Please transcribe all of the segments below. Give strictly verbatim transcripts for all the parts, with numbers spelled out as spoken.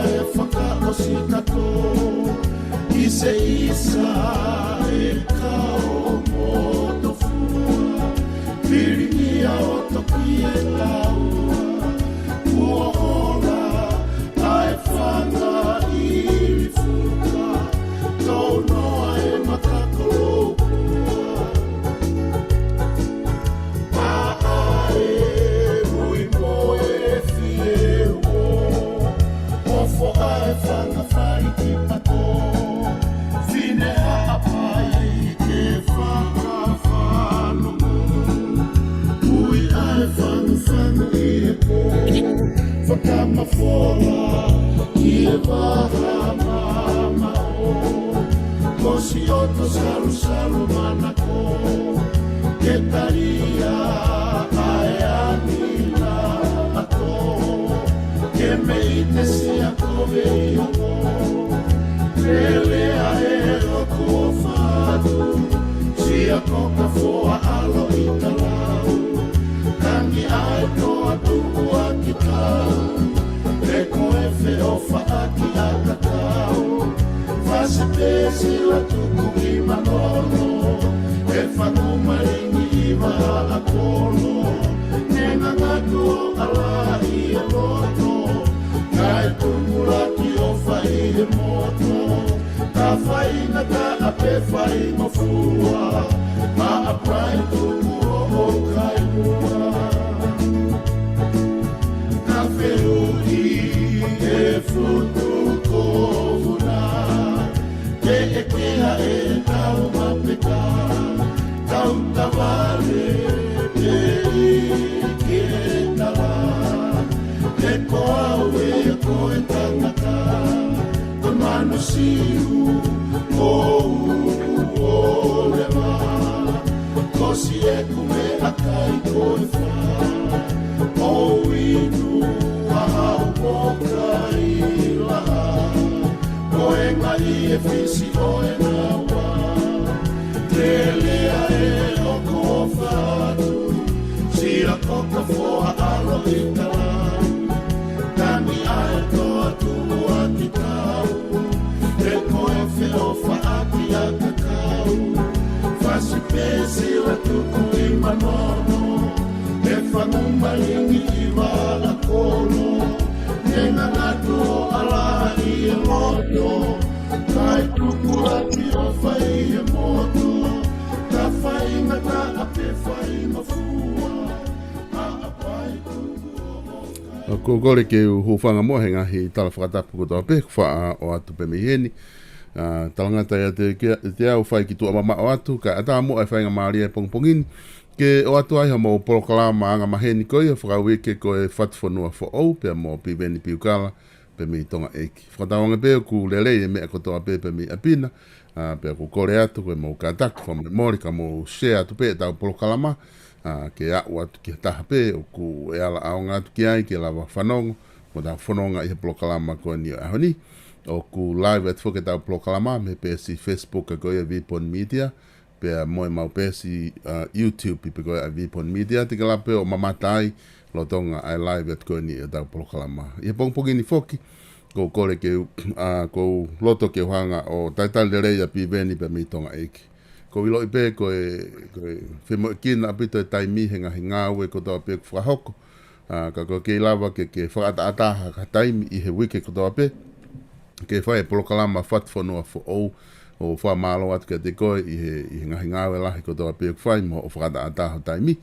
ʻe fakaʻosi kātoa, ʻi se ʻisa ʻe kau mo tofua, pilingia ʻo toki ʻe taua, kuo hola ʻa e fanga ʻi Fuka, tau noa e makaka lopua. Paʻa e ui mo e fieuo, ʻo foʻa e fanga fai ki pato. Fine Haʻapai ke fakafanongo, ui ʻa e fangufangu ʻi he pō. Fakamafola ʻi he vaha mamaʻo, ko Sioto Salusalu manako, ke talia ʻa e angi laʻato, ke mei te sia kove ʻi ongo. Lele ʻa e ʻoku ʻofa atu, sia ko ka foa ʻalo ʻi talau, tangi ʻa e toa tuku ʻa ki tau. He ko e feʻofaʻaki ʻa ka tau, fasi pē sila tuku ʻi manono, he fanu malingi ʻi vaʻa kono, ne ngangatu ʻo ʻala ʻi e loto, kae tukulaki ʻo fai he moto, ka faingataʻa pē fai mo fua, ma a pai tuku ʻo kai mua. Ka fehuʻi e futu ko una, ke ʻeke ha e tau mapeka, tau tavale, ke ʻi ke tala, he ko au ē ko e tangata, ko Manusiu, ko u, ko leva, ko si e ku me a kai ko e fa, ko u inu a au ko kai la, ko e ngai e fisi ʻo e naua. Lele ʻa e ʻoku ʻofa atu, sia ko ka foa ʻalo ʻi talau, tangi ʻa e toa tuku ʻa ki tau, he ko e feʻofaʻaki ʻa ka kau, fasi pē sila tuku ʻi manono, he fanu malingi ʻi vaʻa kono, ne ngangatu ʻo ʻala ʻi e moto, kae tukulaki ʻo fai he moto, ka faingataʻa pē fai mo fua, ma a pai tuku ʻo kai. ʻOku ou kole ke u hūfanga muʻa he ngaahi tala fakatapu kotoa pē, kuo faʻa ʻoatu pē mei heni. ʻA, talangata ia te, ke, te u fai ki tuʻa mamaʻo atu, kae ʻatā muʻa e faingamālie he pongipongi ni ke ʻoatu ai hamou polokalama anga maheni ko ia fakauike ko e Fatufonua Foʻou, pea mo Piveni Piukala, pea mei Tonga ʻEiki. Fakatauange pē ʻoku lelei e meʻa kotoa pē pea mei ʻapi na, ʻa, pea ʻoku kole atu ko e mou kātaki, fakamolemole ka mou share atu pē ʻetau polokalama, ʻa, ke aʻu atu ki ha taha pē ʻoku ʻe ala ʻaonga atu ki ai, ke lava fanongo, mo tau fononga ʻi he polokalama ko eni ʻo e ʻaho ni. ʻOku live atu foki ʻetau polokalama mei he peesi Facebook ko ia Vipon Media, pea mo e mau peesi, ʻa, YouTube pē ko ia ʻa Vipon Media, te ke lava pē ʻo mamata ai lolotonga ʻa e live atu ko eni ʻetau polokalama. ʻI he pongipongi ni foki, ʻoku ou kole ke u, ʻa, ʻoku ou loto ke u hanga ʻo talitali lelei ʻa Piveni pea mei Tonga ʻEiki. ʻOku ou ʻiloʻi pē ko e, ko e femoʻuekina ʻaupito e taimi he ngaahi ngāue kotoa pē ʻoku fakahoko. ʻA, ka ʻoku kei lava ke, ke fakaʻataʻatā ha, ha taimi ʻi he uike kotoa pē ke fai e polokalama Fatufonua Foʻou, ʻo fakamālō atu kiate koe ʻi he, ʻi he ngaahi ngāue lahi kotoa pē ʻoku fai mo hoʻo fakaʻataʻatā ho taimi.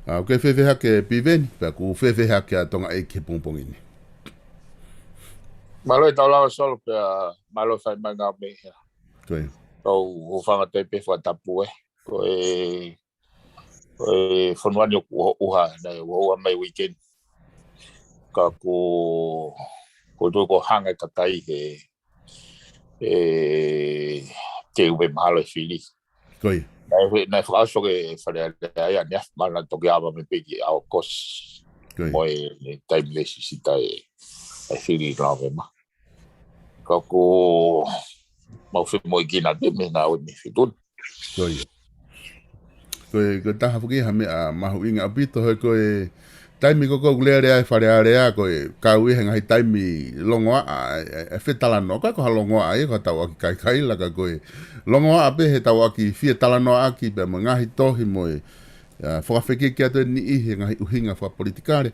ʻA, ʻoku ke fēfē hake Piveni, pea ʻoku fēfē hake ʻa Tonga ʻEiki he pongipongi ni? Mālō e tau lava Solo pea mālō e fai mai ngāue mei hea. Ko ia. Tau hūfanga atu pē he fakatapu ē. Ko e, ko e fonua ni ʻoku ʻuha, ʻuha, naʻe ʻuha, ʻuha mai weekend. Ka ʻoku, ʻoku ou tui kuo hanga e kakai he, ʻe, ke ʻume mahalo e fili. Ko ia. Naʻe, naʻe fakaʻosi ke Fale Alea ia ʻaneafi, mahalo naʻe toki ava mai pē ki ʻAokosi. Ko ia. Mo e, e taimi lēsisita e, e fili Nōvema. Ka ʻoku mau femoʻuekina pē mei he ngāue mei Fitu ni. Ko ia. Ko e, ko e taha foki ha meʻa mahuʻinga ʻaupito he ko e, taimi ko ē ʻoku lele ai Fale Alea ko e kau ia he ngaahi taimi longoaʻa, ʻa e, ʻa e, ʻa e fetalanoaʻaki, ʻikai ko ha longoaʻa ia, ko ha tauʻaki kaikaila ka ko e longoaʻa pē he tauʻaki fie talanoaʻaki pea mo e ngaahi tohi mo e, ʻa, fakafekiki atu e niʻihi he ngaahi ʻuhinga fakapolitikale.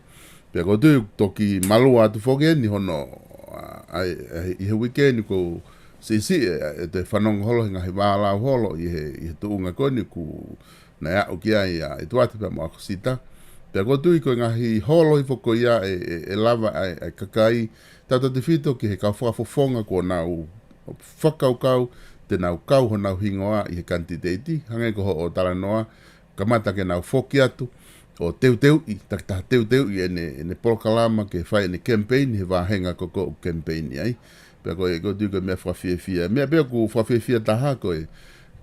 Pea ʻoku ou tui ʻoku toki malua atu foki eni hono, ʻa, ʻa e, ʻa e, ʻi he uike ni ʻoku ou siʻisiʻi e, e toe fanongo holo he ngaahi vālau holo ʻi he, ʻi he tuʻunga ko eni ʻoku naʻe aʻu ki ai ʻa ʻEtuate pea mo ʻAkosita. Pea ʻoku ou tui ko e ngaahi holo hifo ko ia ʻe, ʻe, ʻe lava ai ʻa e kakai tautautefito ki he kau fakafofonga kuo nau fakakaukau te nau kau honau hingoa ʻi he kanititeiti, hangē ko hoʻo talanoa, kamata ke nau foki atu ʻo teuteuʻi, takitaha teuteuʻi ʻene, ʻene polokalama ke fai ʻene kemipeini he vāhenga ko ē ʻoku kemipeini ai. Pea ko e, ʻoku ou tui ko e meʻa fakafiefia. Meʻa pē ʻoku fakafiefia taha ko e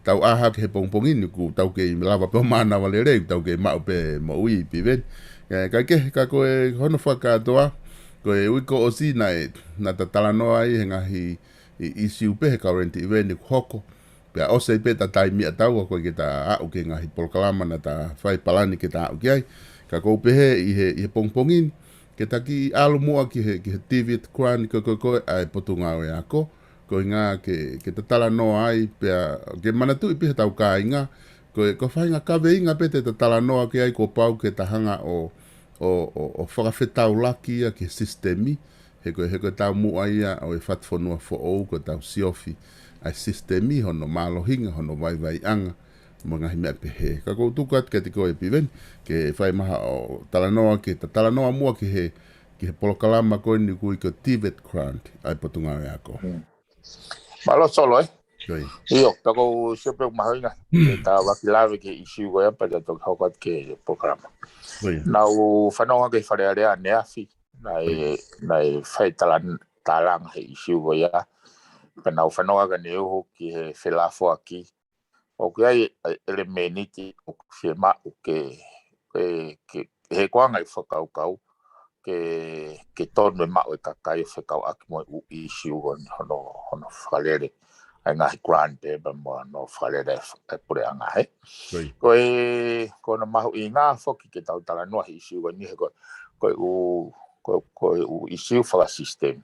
tau ʻā hake he pongipongi ni ʻoku tau kei lava pē ʻo mānava lelei, ʻoku tau kei maʻu pē moʻui, Piveni. ʻIkai ke, ka ko e hono fakakātoa, ko e uike kuo ʻosi naʻe, naʻa ta talanoa ai he ngaahi ʻi, ʻisiū pē he current event ʻoku hoko. Pea ʻosi ai pē ʻeta taimi ʻataua ko ē ke ta aʻu ki he ngaahi polokalama naʻa ta fai palani ke ta aʻu ki ai. Ka ʻoku ou pehē ʻi he, ʻi he pongipongi ni, ke ta kiʻi ʻalu muʻa ki he, ki he TVET grant ko ē, ko ē, ko ē ʻa e Potungāue Ako. Ko e ʻuhinga ke, ke ta talanoa ai, pea ke manatuʻi pē ʻe hotau kāinga, ko e, ko e faʻahinga kaveinga pē te ta talanoa ki ai kuo pau ke ta hanga ʻo, ʻo, ʻo, ʻo fakafetaulaki ia ki he sisitemi, he ko e, he ko e taumuʻa ia ʻo e Fatufonua Foʻou, ko ʻetau siofi ʻa e sisitemi, hono mālohinga, hono vaivaiʻanga, mo e ngaahi meʻa pehē. Ka ʻoku ou tuku atu kiate koe Piveni, ke fai mai haʻo talanoa, ke ta talanoa muʻa ki he, ki he polokalama ko eni ʻoku ui ko e TVET grant ʻa e Potungāue Ako. Mm. Mālō Solo, ē? Ko ia. ʻIo, pea ʻoku ou sio pē ʻoku mahuʻinga ke ta ʻuluaki lave ki he ʻisiū ko ia pea ta toki hoko atu ki he polokalama. Ko ia. Naʻa ku fanongo ki he Fale Alea ʻaneafi, naʻe, naʻe fai talan-, tālanga he ʻisiū ko ia. Pea naʻa ku fanongo ʻaneuhu ki he felāfoaki. ʻOku ʻi ai e ʻelemēniti ʻoku fiemaʻu ke, ke, ke, he ko e ngaahi fakakaukau, ke, ke tonu e maʻu e kakai ʻo fekauʻaki mo e ʻū ʻisiū ko eni hono, hono fakalele ʻa e ngaahi grant pea mo hono fakalele e f-, e puleʻanga, ē. Ko ia. Ko e, ko hono mahuʻinga foki ke tau talanoa he ʻisiū ko eni he ko, ko e ʻū, ko, ko e ʻū ʻisiū fakasisitemi.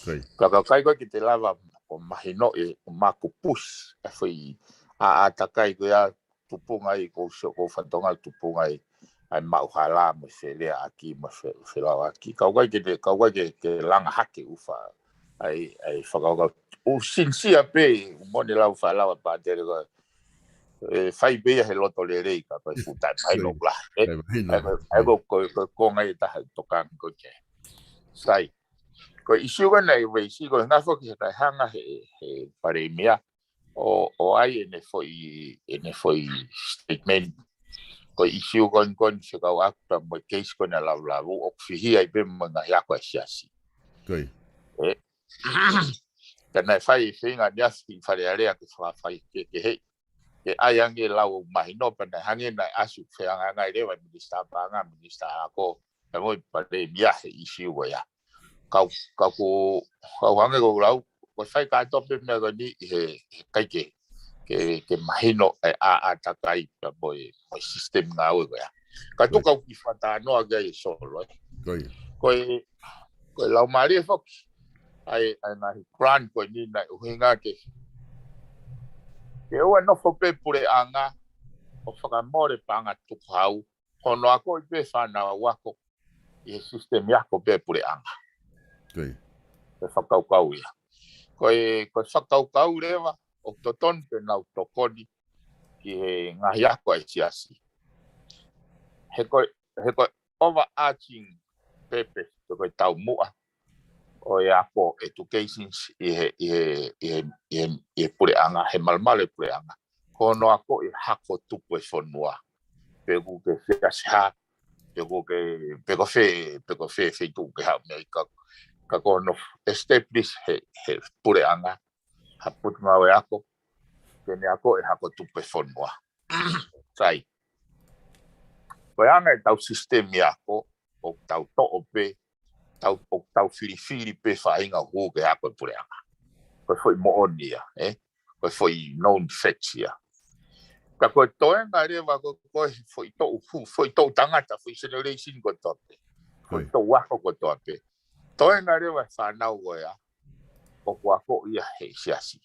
Ko ia. Ka ʻoku ʻikai ko ē ke te lava ʻo mahinoʻi ʻo maku push e foʻi ʻātakai ko ia tupunga ai, ʻoku ou sio, ʻoku ou fanongo tupunga ai ʻa e maʻuhala mo e feleaʻaki mo e fe-, felāveaʻaki. Ka ʻoku ʻikai ke te, ka ʻoku ʻikai ke, ke langa hake ʻufa ai, ʻa e fakakaukau. ʻOku sinisia pē, ʻoku moni lau faʻa lau ʻa Pātele ko e, ʻe fai pē ia he loto lelei ka ko e futa mai no kula. Ē, ʻe mahino. ʻE ko, ʻe ko, ko, ko, ko e ngaahi taha tokanga ko ē. Sai. Ko e ʻisiū ko ē naʻe raise, ko e ʻuhinga foki he kae hanga he, he palēmia ʻo, ʻo ʻai ʻene foʻi, ʻene foʻi statement. Ko e ʻisiū ko eni, ko eni fekauʻaki pea mo e keisi ko eni ʻa Lavulavu, ʻoku fihia ai pē mo e ngaahi ako ʻa e siasi. Ko ia. Ē. Ka naʻe fai e feinga ʻaneafi Fale Alea ke fa-, fai ke, ke he, ke ʻai ange lau ʻoku mahino pea naʻe hangē naʻe ʻasi ʻoku fehangahangai leva e minisitā paʻanga, minisitā ako, pea mo e palēmia he ʻisiū ko ia. Kau, kau ko, kau hangē ko e lau, ko e fai kātoa pē meʻa ko eni ʻi he, he ʻikai ke, ke, ke mahino e ʻā, ʻātakai pea mo e, mo e sisitemi ngāue ko ia. Ka tuku au kiʻi fakatalanoa ki ai Solo, ē. Ko ia. Ko e, ko e laumālie foki ʻa e, ʻa e ngaahi grant ko eni naʻe ʻuhinga ke, ke ʻoua nofo pē puleʻanga ʻo fakamole paʻanga tukuhau, hono akoʻi pē fānau ako ʻi he sisitemi ako pē puleʻanga. Ko ia. Ko e fakakaukau ia. Ko e, ko e fakakaukau leva ʻoku totonu pē nau tokoni ki he ngaahi ako ʻa e siasi. He ko e, he ko e overarching purpose, ko e taumuʻa ʻo e ako education ʻi he, ʻi he, ʻi he, ʻi he, ʻi he puleʻanga, he malumalu e puleʻanga. Ko hono akoʻi hako tupu e fonua. Pe ʻoku ke siasi hā, pe ʻoku ke, pe ko fē, pe ko fē feituʻu ke haʻu mei ai ka, ka ko hono establish he, he puleʻanga ha Potungāue Ako, ke ne akoʻi hako tupu e fonua. Sai. Ko e anga ʻetau sisitemi ako, ʻoku tau toʻo pē, tau, ʻoku tau filifili pē faʻahinga ʻoku hū ke ako e puleʻanga. Ko e foʻi moʻoni ia, ē? Ko e foʻi known facts ia. Ka ko e toenga leva ko, ko e foʻi toʻu, foʻi toʻu tangata, foʻi generation kotoa pē. Foʻi toʻu ako kotoa pē. Toenga leva e fānau ko ia ʻoku akoʻi ia he siasi.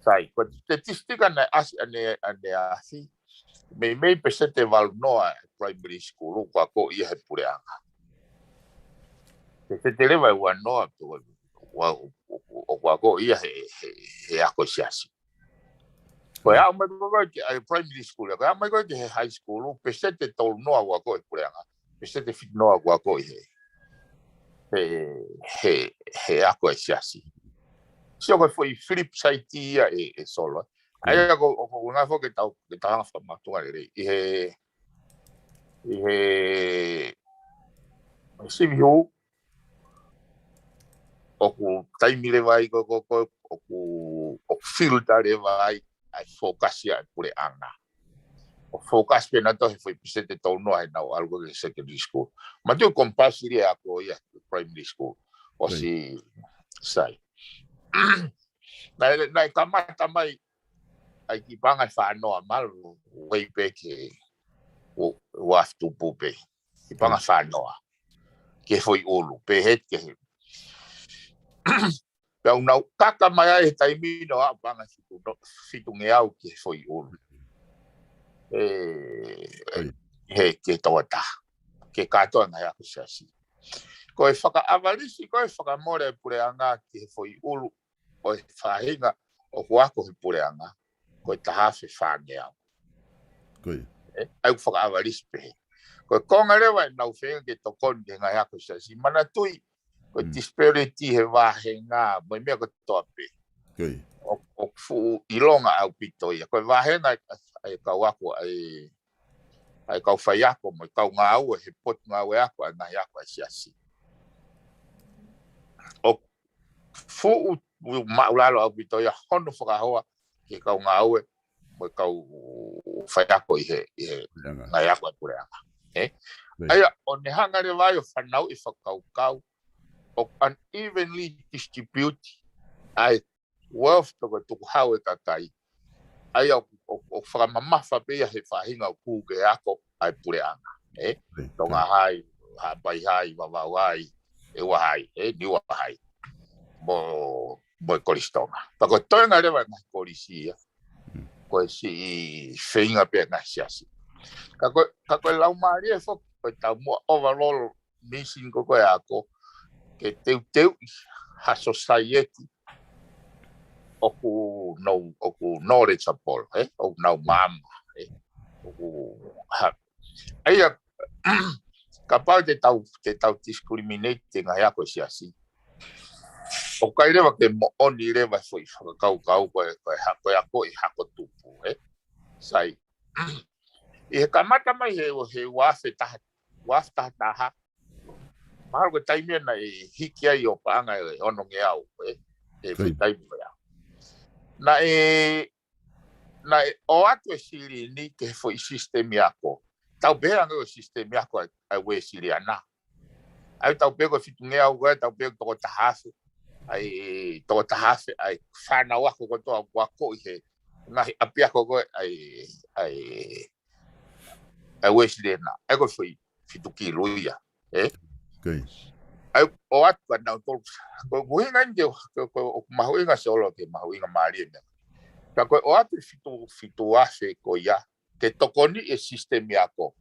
Sai, ko e statistics naʻe ʻasi ʻaneafi, meimei peseti valu noa e primary school ʻoku akoʻi ia he puleʻanga. Peseti leva ʻe ua noa ʻoku akoʻi ia he, he, he ako siasi. Ko e aʻu mai ko ē ki he primary school, ko e aʻu mai ko ē ki he high school, peseti tolu noa ʻoku akoʻi he puleʻanga, peseti fitu noa ʻoku akoʻi he, he, he, he ako e siasi. Sio ko e foʻi flip side ia ʻe, ʻe Solo. ʻA ia ko, ʻoku ngā foki ke tau, ke tau hanga fakamanatu lelei. ʻI he, ʻi he, he sivi hū, ʻoku taimi leva ai ko, ko, ko, ʻoku, ʻoku filter leva ai, ʻa e focus ia e puleʻanga. ʻO focus pē nautolu he foʻi peseti tolu noa he nau ʻalu ko ē ki he secondary school. Manatuʻi compulsory e ako ia primary school. ʻOsi sai. Naʻe, naʻe kamata mai ʻa e kiʻi paʻanga ʻe fā noa malu, way back he, ʻo, ʻo afi tupu pē. Kiʻi paʻanga ʻe fā noa. Ki he foʻi ʻulu, pehē ki he. Pea ʻoku nau kaka mai ai he taimi ni ʻo aʻu paʻanga fitu no-, fitungeau ki he foʻi ʻulu. ʻE, he, ki he tokotaha. Ke kātoa e ngaahi ako siasi. Ko e fakaʻavalisi, ko e fakamole e puleʻanga ki he foʻi ʻulu ʻo e faʻahinga ʻoku ako he puleʻanga, ko e taha afe fāngeau. ʻE, ʻa ia ʻoku fakaʻavalisi pehē. Ko e konga leva ʻenau feinga ke tokoni ki he ngaahi ako siasi. Manatuʻi, ko e disparity he vāhenga, mo e meʻa kotoa pē. ʻOku, ʻoku fuʻu ʻilonga ʻaupito ia. Ko e vāhenga ʻa e, ʻa e kau ako, ʻa e, ʻa e kau faiako, mo e kau ngāue, he potungāue ako, ʻa e ngaahi ako ʻa e siasi. ʻOku fuʻu maʻulalo ʻaupito ia hono fakahoa ki he kau ngāue, mo e kau faiako ʻi he, ʻi he ngaahi ako ʻa e puleʻanga. ʻE? ʻA ia, ʻo ne hanga leva ai ʻo fanauʻi e fakakaukau, ʻoku unevenly distribute ʻa e wealth pe ko e tukuhau e kakai. ʻA ia ʻoku, ʻoku, ʻoku fakamamafa pē ia he faʻahinga ʻoku kū ke ako ʻa e puleʻanga. ʻE? Tonga High, Haʻapai High, Vavaʻu High, ʻEua High, ʻe, Niua High. Mo, mo e Kolisi Tonga. Pea ko e toenga leva e ngaahi kolisi ia. Ko e siʻi feinga pē e ngaahi siasi. Ka ko, ka ko e laumālie foki, ko e taumuʻa overall mission ko ē ʻo e ako, ke teuteuʻi ha society ʻoku no, ʻoku knowledgeable, ʻe? ʻOku nau maama, ʻe? ʻOku ha-, ʻa ia, kapau te tau, te tau discriminate ki he ngaahi ako ʻa e siasi. ʻOku ʻikai leva ke moʻoni leva e foʻi fakakaukau ko e, ko e ha-, ko e ako ʻi he hako tupu, ʻe? Sai. ʻI he kamata mai he, he ua afe taha, ua afe taha taha. Mahalo ko e taimi ia naʻe hiki ai ʻo paʻanga ʻe onongeau, ʻe, he foʻi taimi ko ia. Naʻe, naʻe ʻoatu e silini ki he foʻi sisitemi ako. Tau pehē ange ko e sisitemi ako ʻa e, ʻa e Uēsiliana. ʻA ia tau pehē ko e fitungeau ko ē, tau pehē ko e toko taha afe. ʻA e toko taha afe, ʻa e fānau ako kotoa ʻoku akoʻi he ngaahi ʻapiako ko ē, ʻa e, ʻa e, ʻa e Uēsiliana. ʻA ia ko e foʻi fitu kilu ia, ʻe? ʻA ia ʻoatu kia nautolu. Ko, ko e ʻuhinga ia, ko, ko, ʻoku mahuʻinga Solo ke mahuʻinga mālie meʻa. Ka ko e ʻoatu fitu, fitu afe ko ia, ke tokoni e sisitemi ako.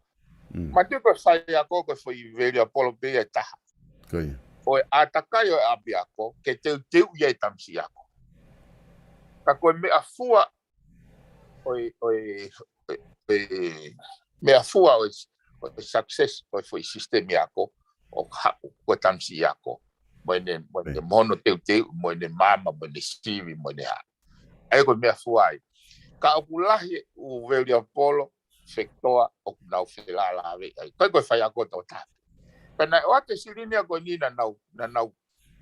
Manatuʻi ko e faiako ko e foʻi veliapolo pē ia ʻe taha. ʻO e ʻātakai ʻo e ʻapiako, ke teuteu ia e tamasiʻi ako. Ka ko e meʻafua ʻo e, ʻo e, ʻo e, ʻo e meʻafua ʻo e, ʻo e success ʻo e foʻi sisitemi ako, ʻoku haʻu ko e tamasiʻi ako. Mo ʻene, mo ʻene mo hono teuteu, mo ʻene maama, mo ʻene sivi, mo ʻene hā. ʻA ia ko e meʻafua ia. Ka ʻoku lahi e ʻū veliapolo, fekitoa, ʻoku nau felālāveʻi ai. Ko e, ko e faiako toko taha. Ka naʻe ʻoatu e silini ia ko eni naʻa nau, naʻa nau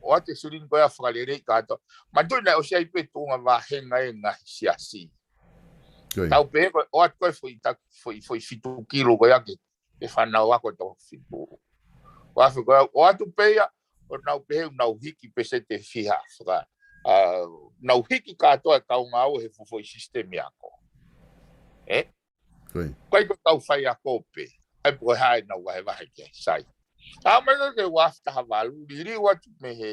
ʻoatu e silini ko ia ʻo fakaleleiʻi kātoa. Manatuʻi naʻe ʻosi ʻi ai pē tuʻunga vāhenga e ngaahi siasi. Tau pehē ko e ʻoatu ko e foʻi ta-, foʻi, foʻi fitu kilu ko ia ki he fānau ako toko fitu. ʻO afe ko ia, ʻoatu pē ia, ʻo nau pehē, nau hiki peseti ʻe fiha, faka-, ʻa, nau hiki kātoa e kau ngāue he fuʻu foʻi sisitemi ako. ʻE? Ko ia. Ko e kau faiako pē. ʻAi pē ko e hā ʻenau vahevahe ki ai, sai. ʻAi mai ko e ua afe taha valu, liliu atu mei he,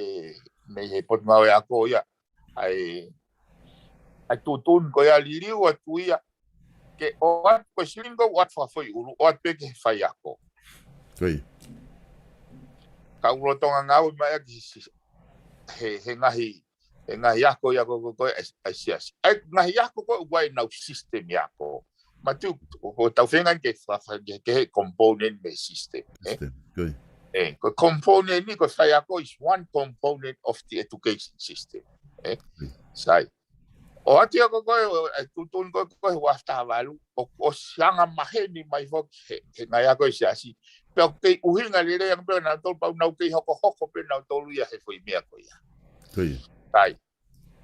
mei he potungāue ako ia. ʻAi, ʻai tuʻutuʻuni ko ia liliu atu ia. Ke ʻoatu ko e silini ko ē ʻoatu fakafoʻi ʻulu, ʻoatu pē ki he faiako. Ko ia. Ka ʻoku lolotonga ngāue mai ʻaki he, he, he ngaahi, he ngaahi ako ia ko, ko, ko, ʻa e, ʻa e siasi. ʻAi, ngaahi ako ko ē ʻoku ʻi ai ʻenau sisitemi ako. Mātuʻaki, ʻoku tau feinga ke fa-, fa-, ke, ke he component mei he system, ʻe? System, ko ia. ʻE, ko e component ni, ko e faiako is one component of the education system, ʻe? Ko ia. Sai. ʻOatu ia ko ē, ʻa e tuʻutuʻuni ko ē, ko e ua afe taha valu, ʻo, ʻosi anga maheni mai foki he, he ngaahi ako ʻa e siasi. Pea ʻoku kei ʻuhinga lelei ange pē ʻa nautolu pea nau kei hokohoko pē nautolu ia he foʻi meʻa ko ia. Ko ia. Sai.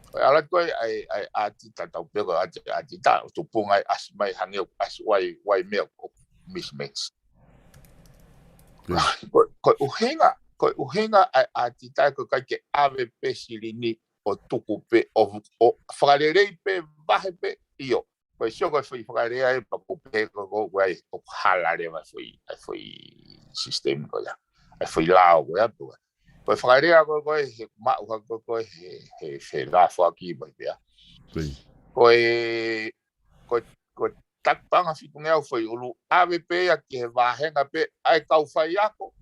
Ko e ʻalu atu ko ē ʻa e, ʻa e ʻātita, tau pehē ko e ʻāti, ʻātita, ʻo tupunga ʻasi mai hangē ʻoku ʻasi ʻa e, ʻa e meʻa ʻoku mismatch. Ko ia. Ko, ko e ʻuhinga, ko e ʻuhinga ʻa e ʻātita ko e ʻikai ke ʻave pē silini ʻo tuku pē, ʻo, ʻo fakalelei pē, vahe pē, ʻio. Ko e sio ko e foʻi fakalea ē pea ʻoku pehē ko ē ʻoku ʻi ai, ʻoku hala leva foʻi, ʻa e foʻi system ko ia. ʻA e foʻi lao ko ia pē. Ko e fakalea ko ē, ko e he maʻu hake ko ē he, he, he lafoaki mai pea. Ko ia. Ko e, ko e, ko e takanga fitungeau foʻi ʻulu, ʻave pē ia ki he vāhenga pē, ʻa e kau faiako,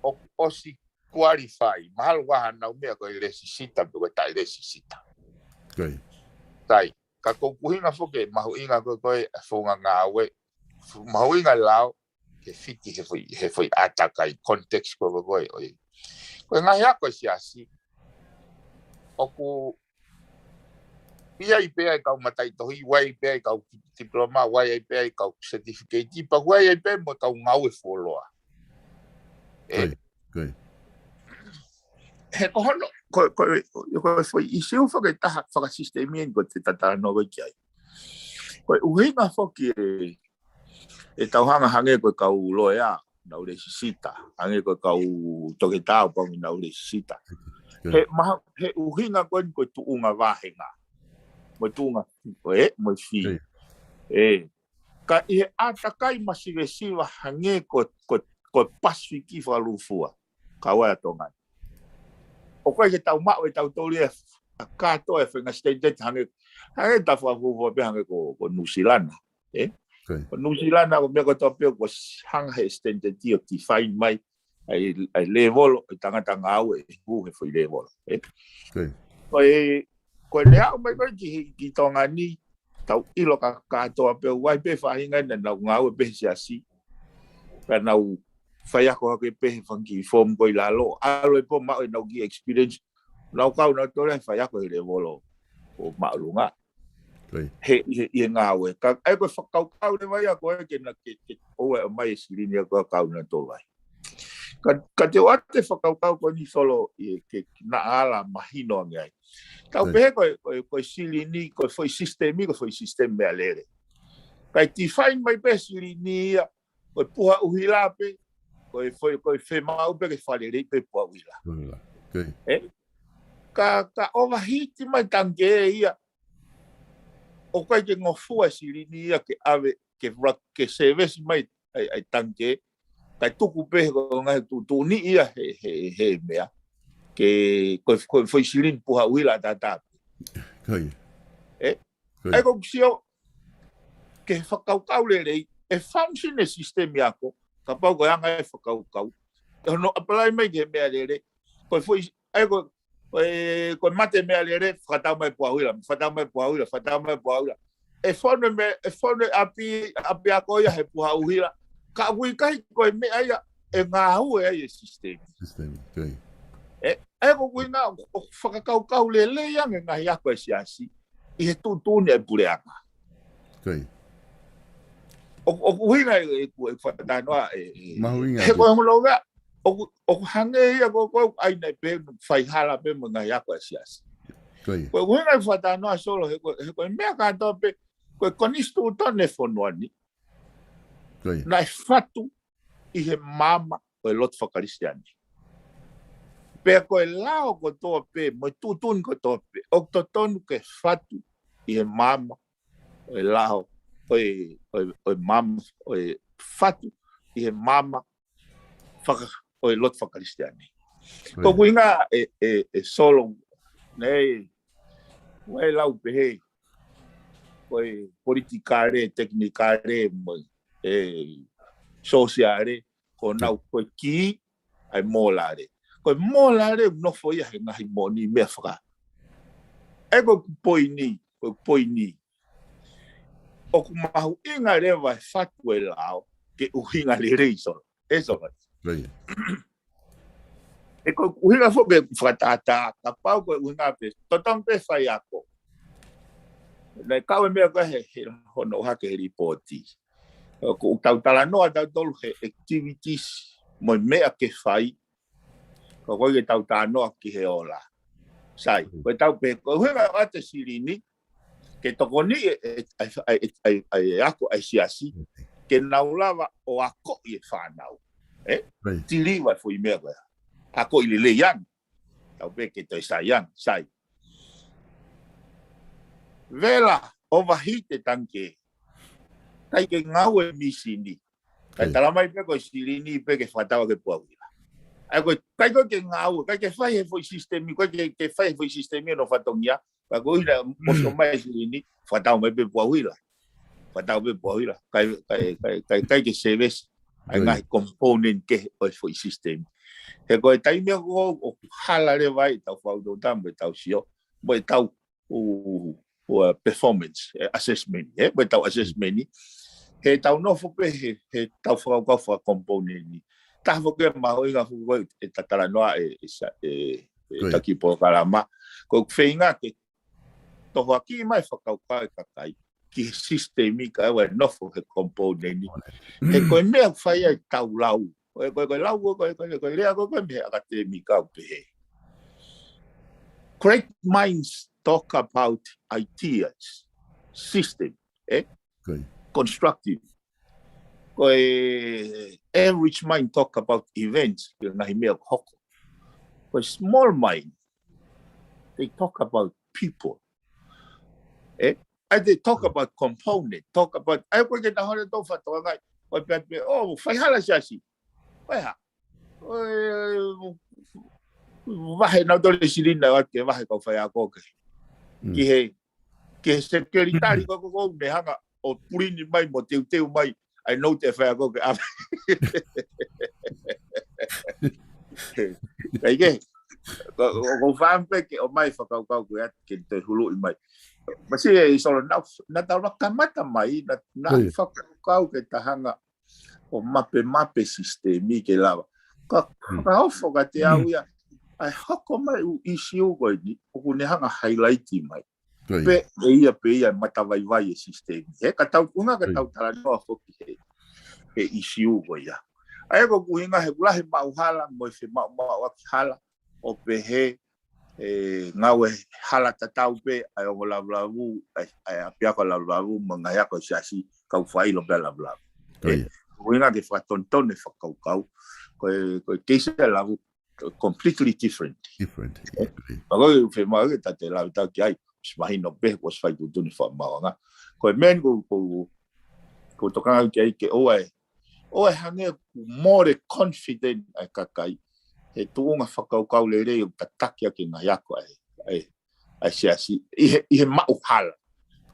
ʻoku ʻosi qualify. Mahalo ʻoku ʻi ai haʻanau meʻa ko e lesisita, pe ko e taʻe lesisita. Ko ia. Sai. Ka ko ʻeku ʻuhinga foki ʻe mahuʻinga ko ē, ko e founga ngāue, fu-, mahuʻinga lao, ke fiti he foʻi, he foʻi ʻātakai context ko ē, ko ē, ʻo e. Ko e ngaahi ako ʻa e siasi, ʻoku ʻi ai pē ʻa e kau mataʻitohi, ʻoku ʻi ai pē ʻa e kau diploma, ʻoku ʻi ai pē ʻa e kau certificate, pea ʻoku ʻi ai pē mo e kau ngāue fuoloa. ʻE? Ko ia, ko ia. He ko hono, ko, ko, ko e foʻi ʻisiū foki ʻe taha fakasisitemi eni ko ē te ta talanoa ko ē ki ai. Ko e ʻuhinga foki ē, ʻe tau hanga hangē ko e kau loea, nau lesisita, hangē ko e kau toketā ʻoku nau lesisita. Ko ia. He maha-, he ʻuhinga ko eni ko e tuʻunga vāhenga. Mo e tuʻunga, ʻe, mo e fee. Ko ia. ʻE, ka ʻi he ʻātakai masivesiva hangē ko, ko, ko e Pasifiki fakalūkufua, kau ai ʻa Tonga ni. ʻOku ʻikai ke tau maʻu ʻe tautolu ia ʻa e kātoa e foʻi ngaahi standard hangē, hangē ta fakafuofua pē hangē ko, ko Nuʻusila na, ʻe? Ko ia. Ko Nuʻusila na, ko e meʻa kotoa pē ʻoku hanga he standard ʻo define mai ʻa e, ʻa e lēvolo ʻo e tangata ngāue ʻe hū he foʻi lēvolo, ʻe? Ko ia. Ko e, ko e lea ʻomai ko ē ki, ki Tonga ni, tau ʻilo ka kātoa pē ʻoku ʻi ai pē faʻahinga naʻa nau ngāue pē he siasi. Pea nau faiako hake pē he fanga kiʻi fomu ko ē ʻi lalo. ʻAlu ē pea maʻu ʻenau kiʻi experience. Nau kau nautolu he faiako he lēvolo ʻo māʻolunga. Ko ia. He, he, he ngāue. Ka, ʻa ia ko e fakakaukau leva ia ko ē ke na ke, ke ʻoua ʻe ʻomai e silini ia ko ē kau nautolu ai. Ka, ka te u ʻoatu e fakakaukau ko eni Solo ʻi he ke na ala mahino ange ai. Tau Ko ia. pehē ko e, ko e, ko e silini, ko e foʻi sisitemi, ko e foʻi sisitemi meʻalele. Kae define mai pē silini ia, ko e puha ʻuhila pē, ko e foʻi, ko e fiemaʻu pē ke fakalelei pē puha ʻuhila. ʻUhila. Ko ia. ʻE? Ka, ka overheat mai tangikē ia, ʻoku ʻikai ke ngofua e silini ia ke ʻave, ke ra-, ke service mai ʻa e, ʻa e tangikē, kae tuku pē ko e ngaahi tuʻutuʻuni ia he, he, he meʻa. Ke, ko, ko e foʻi silini puha ʻuhila ʻataʻatā. Ko ia. ʻE? Ko ia. ʻA ia ko ʻeku sio, ke fakakaukau lelei, e function e sisitemi ako, kapau ko e anga e fakakaukau. ʻE hono apply mai ki he meʻalele, ko e foʻi, ʻa ia ko, ko e, ko e mate meʻalele, fakatau mai puha ʻuhila, fakatau mai puha ʻuhila, fakatau mai puha ʻuhila. ʻE fonu e meʻa, ʻe fonu e ʻapi, ʻapiako ia he puha ʻuhila. Ka ʻoku ʻikai ko e meʻa ia, ʻe ngāue ai e sisitemi. Sisitemi, ko ia. ʻE, ʻa ia ko ʻeku ʻuhinga, ʻoku fakakaukau lelei ange ngaahi ako e siasi, ʻi he tuʻutuʻuni e puleʻanga. Ko ia. ʻO, ʻoku ʻuhinga e, e, e fakatalanoa, e, e, Mahuʻinga he atu. Ko e holo ia, ʻoku, ʻoku hangē ia ko, ko, ʻa ia naʻe pehē, faihala pē mo e ngaahi ako e siasi. Ko ia. Ko e ʻuhinga e fakatalanoa Solo, he ko, he ko e meʻa kātoa pē, ko e konisitūtone fonua ni. Ko ia. Naʻe fatu ʻi he maama ʻo e lotu fakakalisitiane. Pea ko e lao kotoa pē, mo e tuʻutuʻuni kotoa pē, ʻoku totonu ke fatu ʻi he maama ʻo e lao ʻo e, ʻo e, ʻo e maama, ʻo e fatu ʻi he maama faka-, ʻo e lotu fakakalisitiane. Ko e ʻuhinga ʻe, ʻe, ʻe Solo, naʻe, ʻoku ʻi ai e lau pehē, ko e politikale, tekinikale, mo e sōsiale, ko honau ko e kī, ʻa e mōlale. Ko e mōlale ʻoku nofo ia he ngaahi moʻoni meʻa faka-. ʻE ko ʻeku poini, ko ʻeku poini. ʻOku mahuʻinga leva e fatu ʻo e lao ke ʻuhinga lelei, Solo. ʻE Solo. ʻE ko ʻeku ʻuhinga foki ʻeku fakatātā, kapau ko e ʻuhinga pē, totonu pē faiako. Naʻe kau e meʻa ko ē he, he hono ʻohake he lipooti. ʻOku tau talanoa tautolu he activities mo e meʻa ke fai. Ko koe ke tau talanoa ki he ola. Sai, ko e tau pē, ko e ʻuhinga ʻo e silini, ke tokoni e, e, e, e, e, e ako ʻa e siasi, ke nau lava ʻo akoʻi e fānau. ʻE? Tiliva e foʻi meʻa ko ē. Akoʻi lelei ange. Tau pē ke toe sai ange, sai. Vela, ʻo vahi te tangke. ʻIkai ke ngāue e mīsini. Kae tala mai pē ko e silini pē ke fakatau ke puauhila. ʻA ia ko e, ʻikai ko e ke ngāue, ʻikai ke fai he foʻi sisitemi, ʻikai ke, ke fai he foʻi sisitemi ʻo e fatongia, ka ko ʻuhinga ʻosi ʻomai e silini, fakatau mai pē puauhila. Fakatau pē puauhila. ʻIkai, ʻikai, ʻikai, ʻikai, ʻikai ke service ʻa e ngaahi component kehe ʻo e foʻi sisitemi. He ko e taimi ko ē ʻoku hala leva ai ʻetau fakaʻutoʻuta mo ʻetau sio, mo ʻetau ʻu, ʻu, ʻa, performance, e, assessment, ʻe, mo ʻetau assessment. He tau nofo pē he, he tau fakakaukau fakakomponeni. Taha foki e mahuʻinga foki ko ē ʻeta talanoa ʻe, ʻe sa-, ʻe, ʻe taki polokalama. Ko e feinga ke tohoakiʻi mai fakakaukau e kakai ki he sisitemi kae ʻoua ʻe nofo he komponeni. He ko e meʻa ʻoku fai ai ʻetau lau. Ko e, ko e, ko e lau, ko e, ko e, ko e lea, ko e, ko e meʻa ʻakatēmika ʻoku pehē. Great minds talk about ideas, system, ʻe? Constructive. Ko e average mind talk about events, ko e ngaahi meʻa ʻoku hoko. Ko e small mind, they talk about people. ʻE? ʻA ia they talk about component, talk about, ʻa ia ko e ke taha hale tau fatoa ngai, ko e pea pē, ʻo, fai hala siasi. Ko e hā? ʻOe, vahe nau tole silini ʻo atu ke vahe kau faiako ke. Ki he, ki he sekelitali ko ko ko ne hanga ʻo pulini mai mo teuteu mai, ʻa e note e faiako ke ʻave. ʻIkai ke, ko, ko, ko fāmpe ke ʻomai fakakaukau ko ē atu ke toe huluʻi mai. Masi e Solo na, na tau la kamata mai, na, na fakakaukau ke ta hanga ʻo mape mape sisitemi ke lava. Ka, ka ofo ka te au ia, ʻa e hoko mai ʻū ʻisiū ko eni, ʻoku ne hanga highlight mai. Pē, ʻe ia, pē ia, matavaivai e sisitemi. He ka tau kunga, ka tau talanoa foki he, he ʻisiū ko ia. ʻA ia ko e ʻuhinga he ʻoku lahi maʻu hala, mo e femaʻumaʻu ʻaki hala, ʻo pehē, ʻe ngāue hala tatau pē, ʻa e ongo lavulavu, ʻa e, ʻa e ʻapiako lavulavu, mo e ngaahi ako siasi, kau fai lo pē lavulavu. ʻE, ʻuhinga ke fakatonutonu e fakakaukau, ko e, ko e keisi ʻa e lavu, completely different. Different, ʻe, ʻe. Pea ko e femaʻu ke ta te lau ta ki ai, ʻosi mahino pē, ʻosi fai tuʻutuʻuni fakamaauʻanga. Ko e meʻa ko, ko, ko tokanga ki ai ke ʻoua ʻe, ʻoua ʻe hangē ʻoku more confident ʻa e kakai. He tuʻunga fakakaukau lelei ʻoku tataki ʻaki e ngaahi ako ʻa e, ʻa e, ʻa e siasi. ʻI he, ʻi he maʻu hala.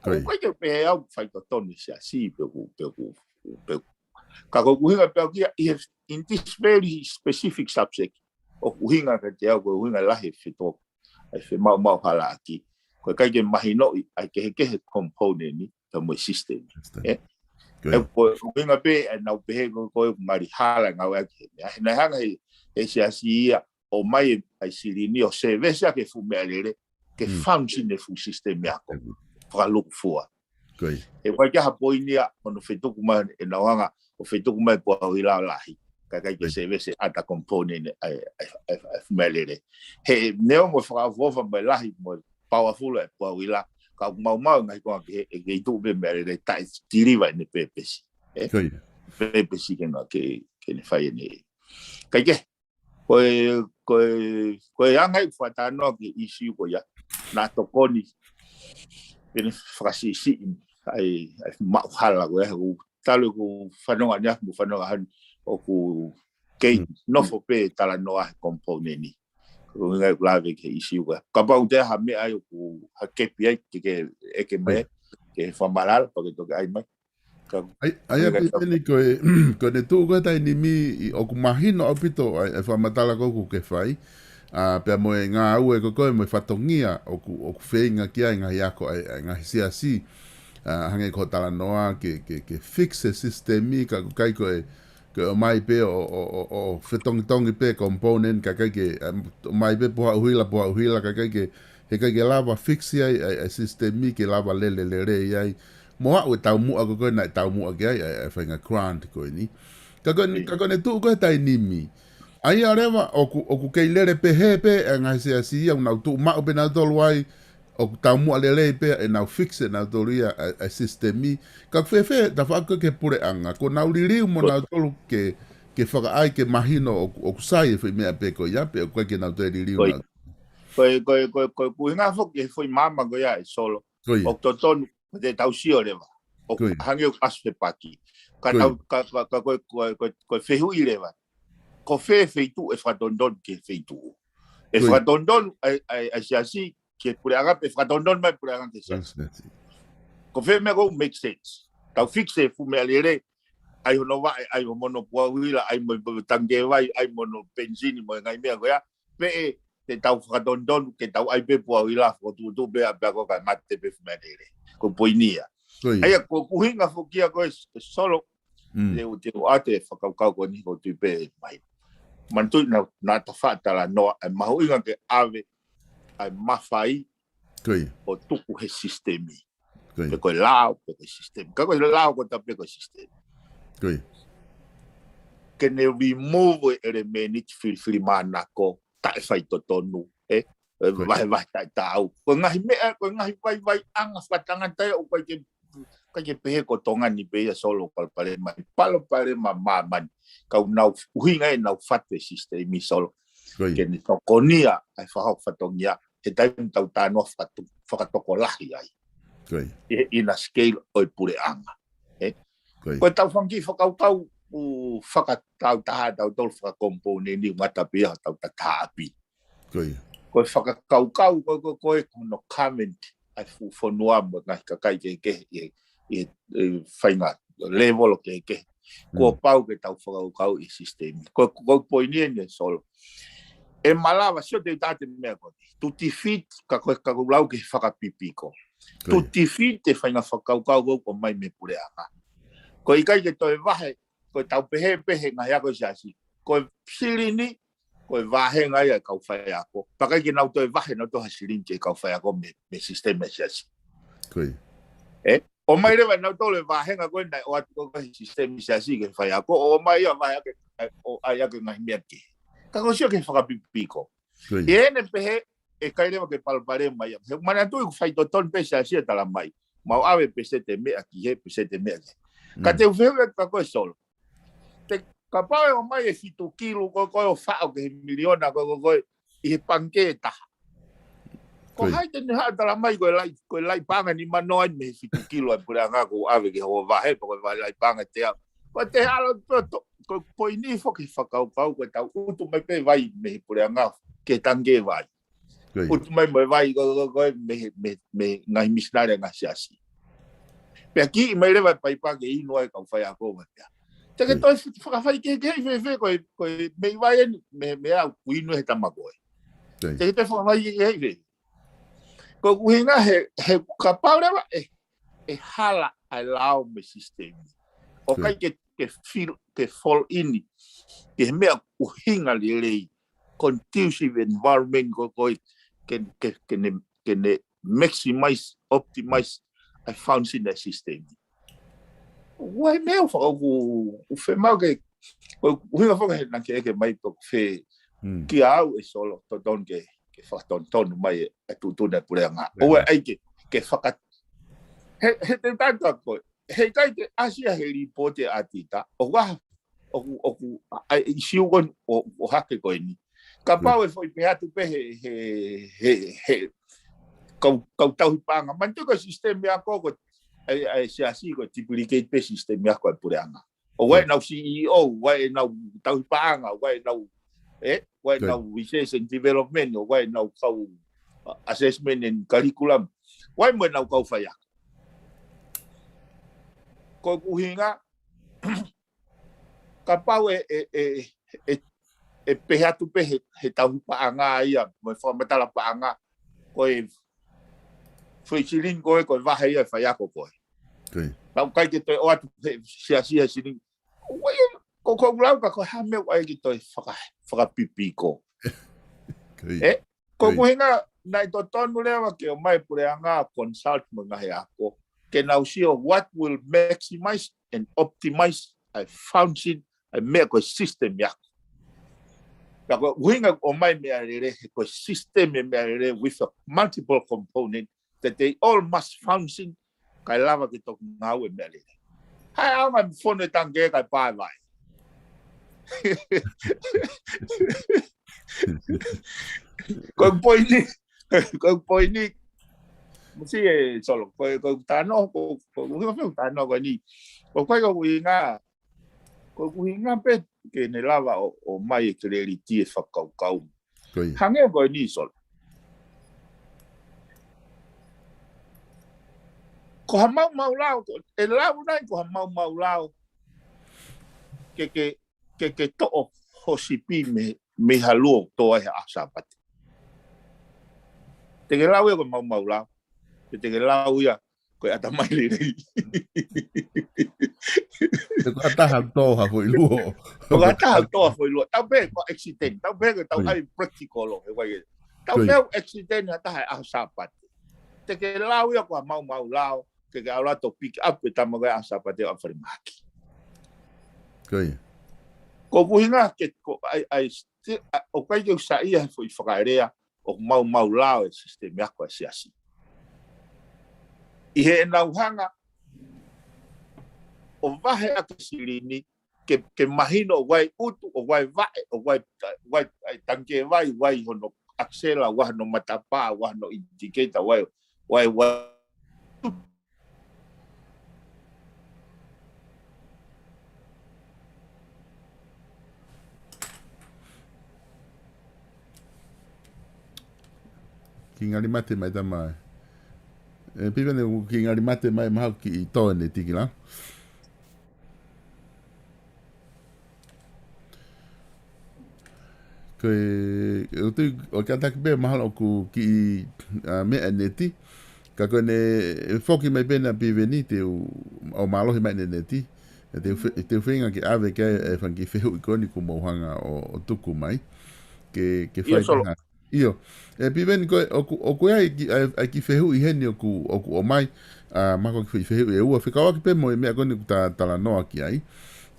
Ko e ke pehē au fai totonu siasi, pe ʻoku, pe ʻoku, pe ʻoku. Ka ko e ʻuhinga pē au kia, ʻi he, in this very specific subject, ʻoku ʻuhinga ka te au, ko e ʻuhinga lahi e fetō, ʻa e femaʻumaʻu hala ʻaki. Ko e ʻikai ke mahinoʻi, ʻa e kehekehe component ni, pea mo e system. ʻE? ʻE ko e ʻuhinga pē, ʻa e nau pehē ko, ko e mali hala ngāue ʻaki he meʻa. He naʻe hanga he, he siasi ia, ʻomai ʻa e silini ʻo service ʻaki e fuʻu meʻalele, ke function e fuʻu system ako. Fakalukufua. He ʻoku ʻikai ke ha poini ia, ʻo nau fetuku mai, ʻenau hanga, ʻo fetuku mai puauhila lahi. Ka ʻikai ke service ʻa e component ʻa e, ʻa e, ʻa e, ʻa e fuʻu meʻalele. He neongo e fakaʻofoʻofa mo e lahi mo e powerful e puauhila, ka ʻoku maumau e ngaahi konga ke, ʻe kei tuʻu pē meʻalele taʻe deliver ʻene purpose. ʻE? Purpose ke na ke, ke ne fai ʻene. ʻIkai ke, ko e, ko e, ko e anga ʻeku fakatalanoa ki he ʻisiū ko ia, naʻa tokoni, pea ne fakasiʻisiʻi, ʻai, ʻai maʻu hala ko ē, ʻoku talu ʻeku fanongo ʻanefē mo fanongo ʻanefē ʻoku kei nofo pē talanoa he component ni. Ko e ʻuhinga ia ʻeku lave ki he ʻīsiu ko ē. Kapau ʻoku ʻi ai ha meʻa ai ʻoku ha kepi ai ke ke ʻeke mai, ke fakamatala, pea ke toki ʻai mai. Ka, ʻai, ʻai ʻa pē peni ko e, ko ʻene tuʻu ko ē taimi ni ʻoku mahino ʻaupito ʻa e, ʻa e fakamatala ko ē ʻoku ke fai. ʻA, pea mo e ngāue ko ē ko ē mo e fatongia ʻoku, ʻoku feinga ki ai ngaahi ako ʻa e, ʻa e ngaahi siasi. ʻA, hangē ko e talanoa ke, ke, ke fix e system ni, ka ʻoku ʻikai ko e, ke ʻomai pē ʻo, ʻo, ʻo, ʻo fetongitongi pē component, ka ʻikai ke, ʻa, ʻomai pē puhaʻuhila, puhaʻuhila, ka ʻikai ke, heʻikai ke lava fix ai ʻa e, ʻa e system ni ke lava lele, lele ai. Mo aʻu e taumuʻa ko ē ko ē naʻe taumuʻa ki ai ʻa e, ʻa e faʻahinga grant ko eni. Ka ko ʻene, ka ko ʻene tuʻu ko ē taimi ni. ʻA ia leva ʻoku, ʻoku kei lele pehē pē ʻa e ngaahi siasi ia, ʻoku nau tuʻu maʻu pē nautolu ai, ʻoku taumuʻa lelei pē ʻenau fix ʻe nautolu ia ʻa e, ʻa e system ni. Ka ʻoku fēfē, tafaʻaki ki he puleʻanga, kuo nau liliu mo nautolu ke, ke fakaʻai ke mahino ʻoku, ʻoku sai e foʻi meʻa pē ko ia, pe ʻoku ʻikai ke nau toe liliu nautolu. Ko e, ko e, ko e, ko e, ko e ʻuhinga foki he foʻi maama ko ia ʻe Solo. ʻOku totonu, ko ʻetau sio leva. ʻOku hangē ʻoku ʻasi he paki. Ka tau, ka, ka, ka ko e, ko e, ko e, ko e fehuʻi leva. Ko fē feituʻu ʻe fakatonutonu ki he feituʻu. ʻE fakatonutonu ʻa e, ʻa e, ʻa e siasi ki he puleʻanga pe fakatonutonu mai puleʻanga ki he siasi. Ko fē meʻa ʻoku make sense. Tau fix e fuʻu meʻalele, ʻai hono vaʻe, ʻai hono puhaʻuhila, ʻai mo e tangi vai, ʻai mo hono penisini mo e ngaahi meʻa ko ia. Pe ʻe te tau fakatonutonu, ke tau ʻai pē puhaʻuhila, fokotuʻutuʻu pē ʻa pea ko e kae mate pē fuʻu meʻalele. Ko e poini ia. ʻA ia, ko e ʻuhinga foki ia ko ē Solo, te u, te u ʻoatu e fakakaukau ko eni ko e tui pē mai. Manatuʻi naʻa, naʻa ta faʻa talanoa, ʻa e mahuʻinga ke ʻave, ʻa e mafai, ʻo tuku he system ni. Pe ko e lao, pe ko e system. Ka ko e lao ko ē ta pe ko e system. Ke ne remove e ʻelemēniti filifilimānako, taʻe faitotonu, ē? ʻE vahevahe taʻetaau. Ko e ngaahi meʻa, ko e ngaahi vaivaiʻanga fakatangata ia ʻoku ʻikai ke, ʻikai ke pehē ko Tonga ni pē ia Solo palopalema, palopalema māmani. Ka ʻoku nau ʻuhinga ʻenau fatu e system ni Solo. Ke ne tokonia ʻa e fakahoko fatongia, he taimi tau talanoa fakatu-, fakatokolahi ai. ʻI he, in a scale ʻo e puleʻanga. Ē? Ko ʻetau fanga kiʻi fakakaukau ʻoku fakatau taha tautolu fakakompouneni ʻoku ngata pē ia hotau tataapi. Ko e fakakaukau ko ē, ko ē, ko ē, ko hono comment ʻa e fuʻu fonua mo e ngaahi kakai kehekehe ʻi he, ʻi he, ʻi he faʻahinga level kehekehe. Kuo pau ke tau fakakaukau ʻi he system. Ko, ko, ko e poini eni ē Solo. ʻE malava, sio te u tā atu e meʻa ko eni. To defeat, ka ko e, ka ko e lau ke fakapipiko. To defeat e faʻahinga fakakaukau ko ē ʻoku ʻomai mei he puleʻanga. Ko e ʻikai ke toe vahe, ko ʻetau pehē pē he ngaahi ako siasi. Ko e silini, ko e vāhenga ia ʻa e kau faiako. Pea ʻikai ke nau toe vahe nautolu ha silini ki he kau faiako mei, mei he system ʻa e siasi. Ē? ʻOmai leva nautolu e vāhenga ko ē naʻe ʻoatu ko ē he system siasi ki he faiako. ʻOmai ia vahe ake, ʻo ʻai ake ngaahi meʻa kehe. Ka ko e sio ki he fakapipiko. ʻI heʻene pehē, ʻe ʻikai leva ke palopalema ia. He manatuʻi ʻoku faitotonu pē siasi ʻa e tala mai. Mau ʻave peseti e meʻa ki hē, peseti e meʻa ki hē. Ka te u fehuʻi atu kia koe Solo. Te kapau ʻe ʻomai e fitu kilu ko ē ko ē ʻo faʻo ki he miliona ko ē ko ē ko ē ʻi he pangikē ʻe taha. Ko hai te ne haʻu ʻo tala mai ko e laʻi, ko e laʻi paʻanga ʻe nima noa eni mei he fitu kilu ʻa e puleʻanga kuo ʻave ki he hoʻo vahe pe ko e vahe laʻi paʻanga ʻe teau. Ko e te ʻalu atu pē ʻo to-, ko e poini foki he fakakaukau ko ʻetau ʻutu mai pē vai mei he puleʻanga ki he tangikē vai. ʻUtu mai mo e vai ko ē ko ē ko ē mei he, mei he, mei he ngaahi misinale ngaahi siasi. Pea kiʻi mai leva e paipa ke inu ai e kau faiako mo e meʻa. Te ke toe fakafaikehekeheʻi fēfē ko e, ko e meʻi vai eni mei he meʻa ʻoku inu he tama ko ē. Te ke toe fakafaikehekeheʻi fēfē. Ko e ʻuhinga he, he kapau leva ʻe, ʻe hala ʻa e lao mo e sisitemi. ʻOku ʻikai ke, ke fil-, ke fall in ki he meʻa ʻuhinga lelei, conducive environment ko ē ko ē ke, ke, ke ne, ke ne maximize, optimize ʻa e function ʻa e sisitemi. ʻOku ʻi ai e meʻa ʻoku faka-, ʻoku, ʻoku fiemaʻu ke, ko e ʻuhinga foki he naʻa ke ʻeke mai pe ʻoku fē, kia au ʻe Solo, totonu ke, ke fakatonutonu mai e, e tuʻutuʻuni ʻa e puleʻanga. ʻOua ʻe ʻai ke, ke faka-, he, he te u tala atu kia koe, heʻikai ke ʻasi ia he lipooti ʻa e ʻatita, ʻoku ʻa, ʻoku, ʻoku, ʻa e ʻīsiu ko eni ʻo, ʻo hake ko eni. Kapau ʻe foʻi pehē atu pē he, he, he, he, kau, kau tauhi paʻanga. Manatuʻi ko e sisitemi ako ko e ʻa e, ʻa e siasi ko e duplicate pē system ako ʻa e puleʻanga. ʻOku ʻi ai ʻenau C E O, ʻoku ʻi ai ʻenau tauhi paʻanga, ʻoku ʻi ai ʻenau, ē, ʻoku ʻi ai ʻenau research and development, ʻoku ʻi ai ʻenau kau, uh, assessment and curriculum, ʻoku ʻi ai mo ʻenau kau faiako. Ko e ʻuhinga, kapau ʻe, ʻe, ʻe, ʻe, ʻe pehē atu pē he, he tauhi paʻanga ia, mo e fakamatala paʻanga, ko e foʻi silini ko ē, ko e vahe ia e faiako ko ē. Pea ʻoku ʻikai ke toe ʻoatu he siasi he silini. ʻOku ʻi ai, ko, ko e lau ka ko e hā e meʻa ʻoku ʻikai ke toe faka-, fakapipiko. ʻE, ko e ʻuhinga, naʻe totonu leva ke ʻomai puleʻanga consult mo e ngaahi ako. Ke nau sio what will maximize and optimize ʻa e function ʻa e meʻa ko e system ako. Ka ko e ʻuhinga ʻomai meʻalele, he ko e system e meʻalele with a multiple component that they all must function, kae lava ke toki ngāue meʻalele. Hai au ngai fono e tangikē kae pā e vai. Ko e poini, ko e poini. Masi e Solo, ko e, ko e tano, ko, ko, ko e tano ko eni. Ko e, ko e ʻuhinga, ko e ʻuhinga pē ke ne lava ʻo, ʻomai e clarity e fakakaukau. Hangē ko eni Solo. Ko ha maumau lao, ko, ʻe lau nai ko ha maumau lao. Ke, ke, ke, ke toʻo ho sipi mei, mei ha luo ʻo tō ai ha ʻaho Sāpate. Te ke lau ia ko e maumau lao. Pe te ke lau ia ko e ʻatamai lelei. Te ko ʻataha tō ha foʻi luo. Ko ʻataha tō ha foʻi luo. Tau pē ko accident. Tau pē ko tau ai practical o, he vai e. Tau pē accident ha taha he ʻaho Sāpate. Te ke lau ia ko ha maumau lao, ke ke ʻalu atu ʻo pick up e tama ko ē ʻaho Sāpate ʻo ʻalu falemahaki. Ko e ʻuhinga ke ko ai, ai, ʻoku ʻikai ke u saiʻia he foʻi fakalea, ʻoku maumau lao e system ako ʻa e siasi. ʻI heʻenau hanga ʻo vahe ʻaki e silini, ke, ke mahino ʻoku ʻi ai ʻutu, ʻoku ʻi ai vaʻe, ʻoku ʻi ai, ʻoku ʻi ai, ʻoku ʻi ai tangikē vai, ʻoku ʻi ai hono ʻakisela, ʻoku ʻi ai hono matapā, ʻoku ʻi ai hono indicator, ʻoku ʻi ai, ʻoku ʻi ai, ʻoku ʻi ai Kiʻi ngali mate mai tama. ʻE, Piveni, kiʻi ngali mate mai mahalo kiʻi tō ʻene tiki la. Ko e, ʻoku tui, ʻoku kātaki pē mahalo ʻoku kiʻi, ʻa, meʻa ʻene tiki. Ka ko ʻene, ʻe foki mai pē na Piveni te u, ʻo mālohi mai ʻene tiki. ʻE te u fe-, te u feinga ke ʻave ki ai e fanga kiʻi fehuʻi ko eni kuo mou hanga ʻo, ʻo tuku mai. Ke, ke fai Solo. ʻIo. ʻE Piveni ko e, ʻoku, ʻoku ʻi ai ki, ʻa, ʻa e kiʻi fehuʻi heni ʻoku, ʻoku ʻomai, ʻa, mahalo ko e kiʻi fehuʻi ʻe ua, fekauʻaki pē mo e meʻa ko eni ʻoku ta talanoa ki ai.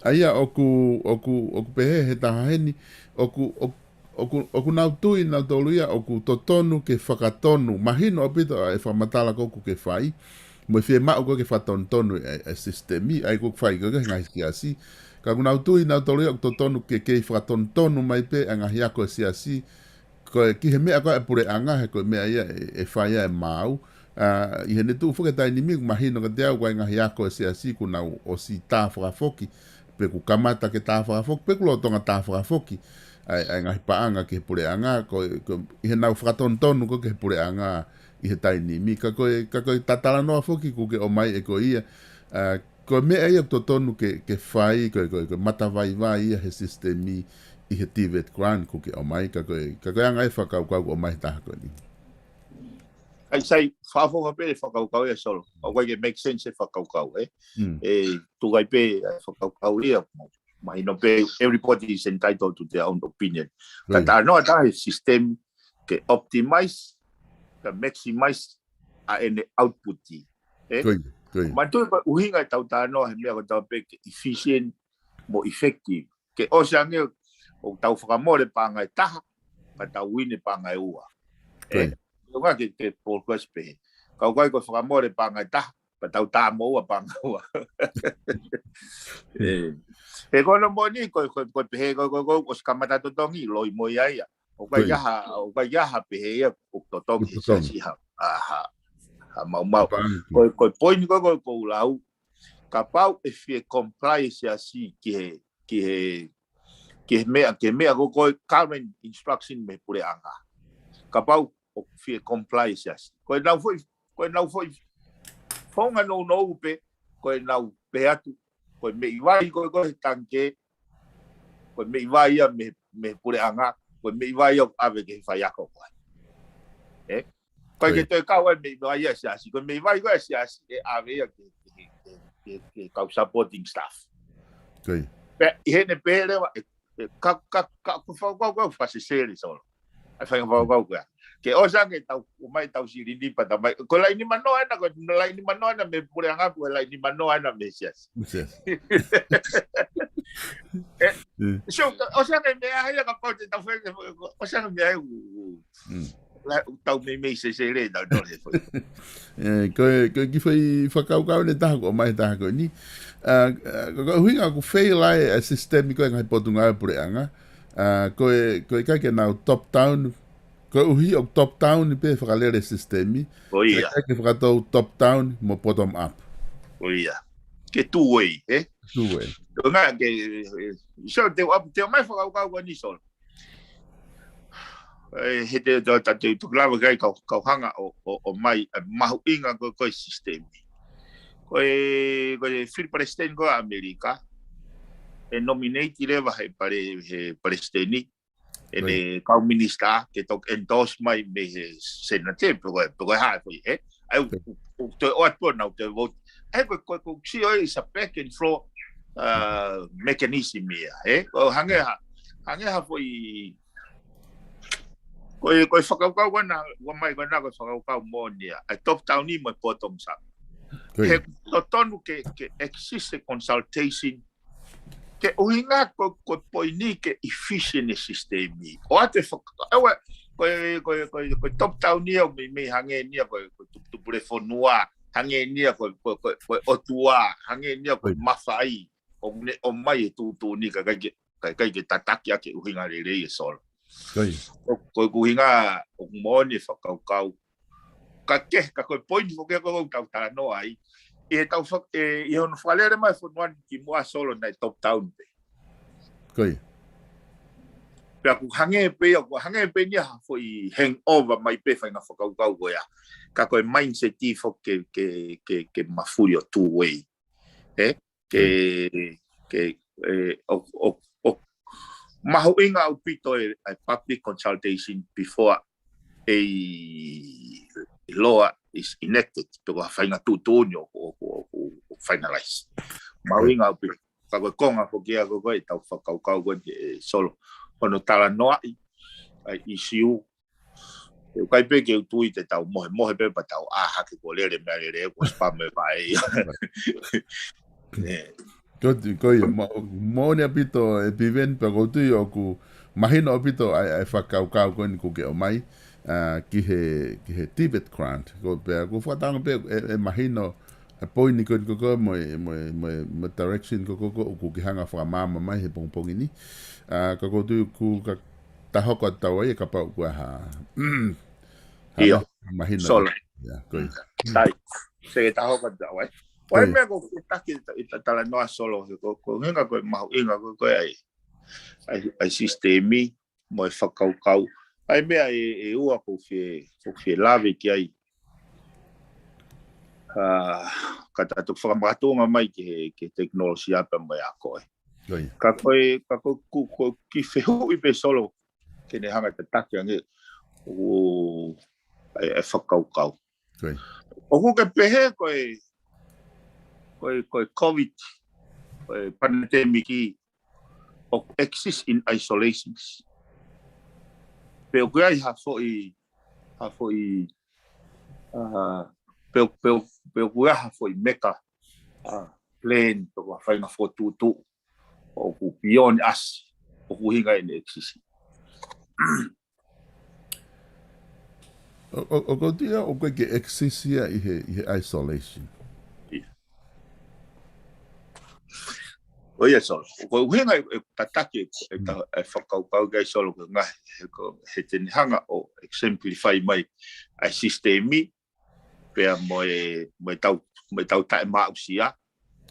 ʻA ia ʻoku, ʻoku, ʻoku pehē he taha heni, ʻoku, ʻoku, ʻoku, ʻoku nau tui nautolu ia, ʻoku totonu ke fakatonu, mahino ʻaupito ʻa e fakamatala ko ē ʻoku ke fai, mo e fiemaʻu ko ē ke fakatonutonu e, e system, ʻa ia ʻoku fai ko ē he ngaahi siasi. Ka ʻoku nau tui nautolu ia, ʻoku totonu ke kei fakatonutonu mai pē ʻa e ngaahi ako e siasi, ko e ki he meʻa ko ē ʻa e puleʻanga, he ko e meʻa ia ʻe, ʻe fai ai e maau. ʻA, ʻi heʻene tuʻu foki e taimi ni ʻoku mahino kiate au ko e ngaahi ako e siasi kuo nau ʻosi tā fakafoki, pe kuo kamata ke tā fakafoki, pe kuo lolotonga tā fakafoki. ʻA e, ʻa e ngaahi paʻanga ki he puleʻanga, ko, ko, ʻi heʻenau fakatonutonu ko ē ki he puleʻanga ʻi he taimi ni. Ka ko e, ka ko e ta talanoa foki ʻoku ke ʻomai ʻe koe ia, ʻa, ko e meʻa ia ʻoku totonu ke, ke fai, ko e, ko e, ko e matavaivai ia he system ʻi he TVET grant ʻoku ke ʻomai, ka ko e, ka ko e anga e fakakaukau ʻoku ʻomai he taha ko eni. ʻAi sai, fakafofonga pē e fakakaukau ia Solo. ʻOku ʻikai ke make sense e fakakaukau, ē? ʻE, tuku ai pē e fakakaukau ia, mahino pē, everybody is entitled to their own opinion. Ka talanoa ta he system ke optimize, ka maximize ʻa ʻene output ʻi. Ē? Manatu ko e ʻuhinga ʻetau talanoa he meʻa ko ʻetau pehē ke efficient mo effective. Ke ʻosi ange ʻoku tau fakamole paʻanga ʻe taha, ka tau uine paʻanga ʻe ua. Ē? ʻOku ʻikai ke, ke progress pehē. Ka ʻoku ʻikai ko e fakamole paʻanga ʻe taha, ka tau tā mo ua paʻanga ua. Ē. He ko hono moʻoni, ko, ko, ko pehē, ko, ko, ko, ʻosi kamata totongi, loi mo ia ia. ʻOku ʻikai ha, ʻoku ʻikai ha pehē ia, ʻoku totongi he siasi ha. ʻAha. ʻa maumau. Ko e, ko e poini ko ē ʻoku ou lau, kapau ʻe fie comply e siasi ki he, ki he, ki he meʻa, ki he meʻa ko ē ko e current instruction mei he puleʻanga. Kapau ʻoku fie comply e siasi. Ko ʻenau foʻi, ko ʻenau foʻi founga nounou pē, ko ʻenau pehē atu, ko e meʻi vai ko ē ko ē he tangikē, ko e meʻi vai ia mei, mei he puleʻanga, ko e meʻi vai ia ʻoku ʻave ki he faiako ko ē. ʻE? Ko e ke toe kau ai meʻi vai ia e siasi, ko e meʻi vai ko ē e siasi, ʻe ʻave ia ki he, ki he, ki he, ki he kau supporting staff. Pea ʻi heʻene pehē leva, ʻe, ʻe, ka, ka, ka, ko e fakakaukau ko ē fakasesele Solo. ʻA e faʻahinga fakakaukau ko ē. Ke ʻosi ange tau, ʻomai tau silini pea tau mai. Ko e laʻi nima noa ena, ko e laʻi nima noa ena mei he puleʻanga, ko e laʻi nima noa ena mei he siasi. ʻE, so, ʻosi ange meʻa ia kapau te tau fai, ʻosi ange meʻa ia ʻoku, ʻoku tau meimei sesele, tau tole foʻi. ʻE, ko e, ko e kiʻi foʻi fakakaukau ʻe taha ʻoku ʻomai he taha ko eni. ʻA, ʻa, ko e ʻuhinga ʻoku fail ai e sisitemi ko ē ngaahi potungāue puleʻanga. ʻA, ko e, ko e ʻikai ke nau top down, koeʻuhi ʻoku top down pē fakalele sisitemi. ʻIkai ke fakatou top down mo bottom up. Ke two way, ʻe? Two way. Ko e ʻuhinga ke, ʻe, so te u ʻomai e fakakaukau ko eni Solo. ʻE, he te, te, te, te, te lava kai kau, kau hanga ʻo, ʻo, ʻomai, ʻa e mahuʻinga ko, ko e sisitemi. Ko e, ko e fili palesiteni ko ē ʻa ʻAmelika, ʻe nominate leva he pale, he palesiteni, ʻene kau minisitā, ke toki endorse mai mei he senate, pe ko e, pe ko e hā e foʻi, ʻe? ʻA ia, ʻoku, ʻoku toe ʻoatu pē ʻenau toe vote. ʻA ia, ko, ko, ko, sio ʻe, it's a back and forth, uh, mechanism ia, ʻe? ʻO hangē ha, hangē ha foʻi, ko e, ko e fakakaukau ko ena, ʻoku ʻomai ko ena ko e fakakaukau moʻoni ia. ʻA e top down mo e bottom up. He totonu ke, ke exist e consultation, ke ʻuhinga ko, ko e poini ke efficient e sisitemi. ʻOatu e faka-, ʻe ua, ko e, ko e, ko e, ko e top down ia ʻoku meimei hangē ni ia ko e, ko e tupu, tupu le fonua, hangē ni ia ko e, ko e, ko e, ko e ʻotua, hangē ni ia ko e mafai, ʻoku ne ʻomai e tuʻutuʻuni ka ʻikai ke, ka ʻikai ke tataki ʻaki e ʻuhinga lelei ʻe Solo. Ko e, ko e ʻuhinga ʻoku moʻoni e fakakaukau. Ka ke, ka ko e poini foki ko ē ʻoku tau talanoa ai. ʻI he tau fa-, ʻe, ʻi hono fakalele mai e fonua ni kimuʻa Solo naʻe top down pē. Pea ʻoku hangē pē ia, ʻoku hangē pē ni ia ha foʻi hangover mai pē faʻahinga fakakaukau ko ia. Ka ko e mindset foki ke, ke, ke, ke mafuio two way. ʻE? Ke, ke, ʻe, ʻo, ʻo, ʻo, mahuʻinga ʻaupito e, e public consultation before a law is enacted, pe ko ha faʻahinga tuʻutuʻuni ʻoku, ʻoku, ʻoku, ʻoku finalize. Mahuʻinga ʻaupito. Ka ko e konga foki ia ko ē ʻetau fakakaukau ko ē ʻe Solo. Hono talanoaʻi ʻa e issue. ʻE ʻikai pē ke u tui te tau mohe, mohe pē pea tau ʻā hake kuo lele meʻalele kuo spam e pae. Ko ia, mo-, moʻoni ʻaupito ʻe Piveni pea ʻoku ou tui ʻoku mahino ʻaupito ʻa e, ʻa e fakakaukau ko eni ʻoku ke ʻomai, ʻa, ki he, ki he TVET grant. Ko pea, ʻoku ou fakatauange pē ʻe, ʻe mahino ʻa e poini ko eni ko ē mo e, mo e, mo e, mo e direction ko ē ko ē ʻoku ke hanga fakamaama mai he pongipongi ni. ʻA, ka ʻoku ou tui ʻoku ka tahoko atu ai ia kapau ʻoku ʻi ai ha, ha meʻa mahino. Solo. Ia, ko ia. Sai, se ke tahoko atu ai. Ko e meʻa ʻoku ke taki ʻi he ta-, ʻi he talanoa Solo, he ko, ko e ʻuhinga ko e mahuʻinga ko ē ʻa e, ʻa e, ʻa e sisitemi, mo e fakakaukau. ʻA e meʻa ʻe, ʻe ua ʻoku ou fie, ʻoku ou fie lave ki ai. ʻA, ka tau toki fakamakatuʻunga mai ki he, ki he tekinolosia pea mo e ako ē. Ka ko e, ka ko e, ko, ko e kiʻi fehuʻi pē Solo, ke ne hanga tataki ange, ʻo, ʻa e, ʻa e fakakaukau. ʻOku ke pehē ko e, ko e, ko e COVID, ko e pandemic ʻoku exist in isolations. Pe ʻoku ʻi ai ha foʻi, ha foʻi, ʻa, pe, pe, pe ʻoku ʻi ai ha foʻi meka, ʻa, plan, pe ko ha faʻahinga fokotuʻutuʻu ʻoku beyond us, ʻoku ʻuhinga ʻene exist. ʻO, ʻo, ʻoku ou tui ʻoku ʻikai ke exist ia ʻi he, ʻi he isolation. ʻIo Solo, ko e ʻuhinga ʻe, ʻe tataki ʻe, ʻe ta-, ʻe fakakaukau ki ai Solo ko e ngaahi, he ko, he te ne hanga ʻo exemplify mai ʻa e sisitemi, pea mo e, mo e tau, mo e tau taʻemaʻusia,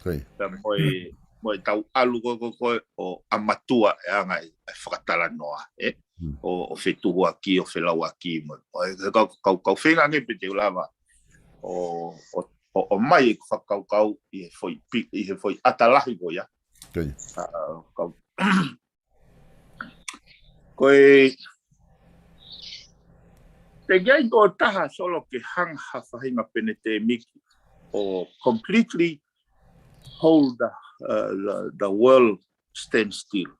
pea mo e, mo e tau ʻalu ko ē ko ē ʻo ʻamatua e anga e, e fakatalanoa, ē? ʻO, ʻo fetuhuaki, ʻo felauaki, mo, ʻo e kau, kau, kau feinga ange pē te u lava ʻo, ʻo, ʻo, ʻo mai e fakakaukau ʻi he foʻi pi-, ʻi he foʻi ʻata lahi ko ia. ʻA, kau, ko e, te ngai ko taha Solo ke hanga ha faʻahinga penitēmiki ʻo completely hold the, uh, the, the world stand still.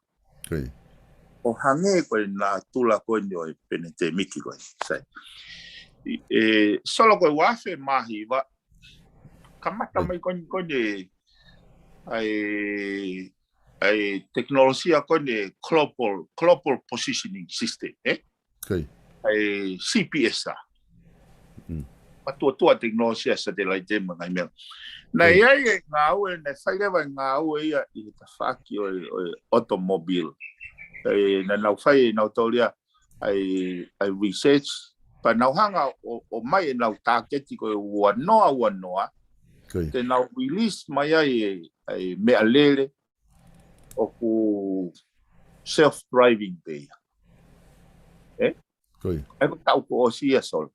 ʻO hangē ko e natula ko eni ʻo e penitēmiki ko eni. Sai. ʻI, e, Solo ko e uaafe mā hiva, kamata mai ko eni, ko eni ʻa e, ʻa e tekinolosia ko eni global, global positioning system, ē? ʻA e G P S ʻa. Matuʻotuʻa tekinolosia satelaite mo e ngaahi meʻa. Naʻe ʻi ai e ngāue, naʻe fai leva e ngāue ia ʻi he tafaʻaki ʻo e, ʻo e automobile. ʻE, naʻa nau fai e nau taulia ʻa e, ʻa e research. Pea nau hanga ʻo, ʻo mai e nau tāketi ko e ua noa, ua noa. Te nau release mai ai e, ʻa e meʻalele ʻoku self-driving pē ia. Ē? ʻA e ko e taʻu kuo ʻosi ia Solo.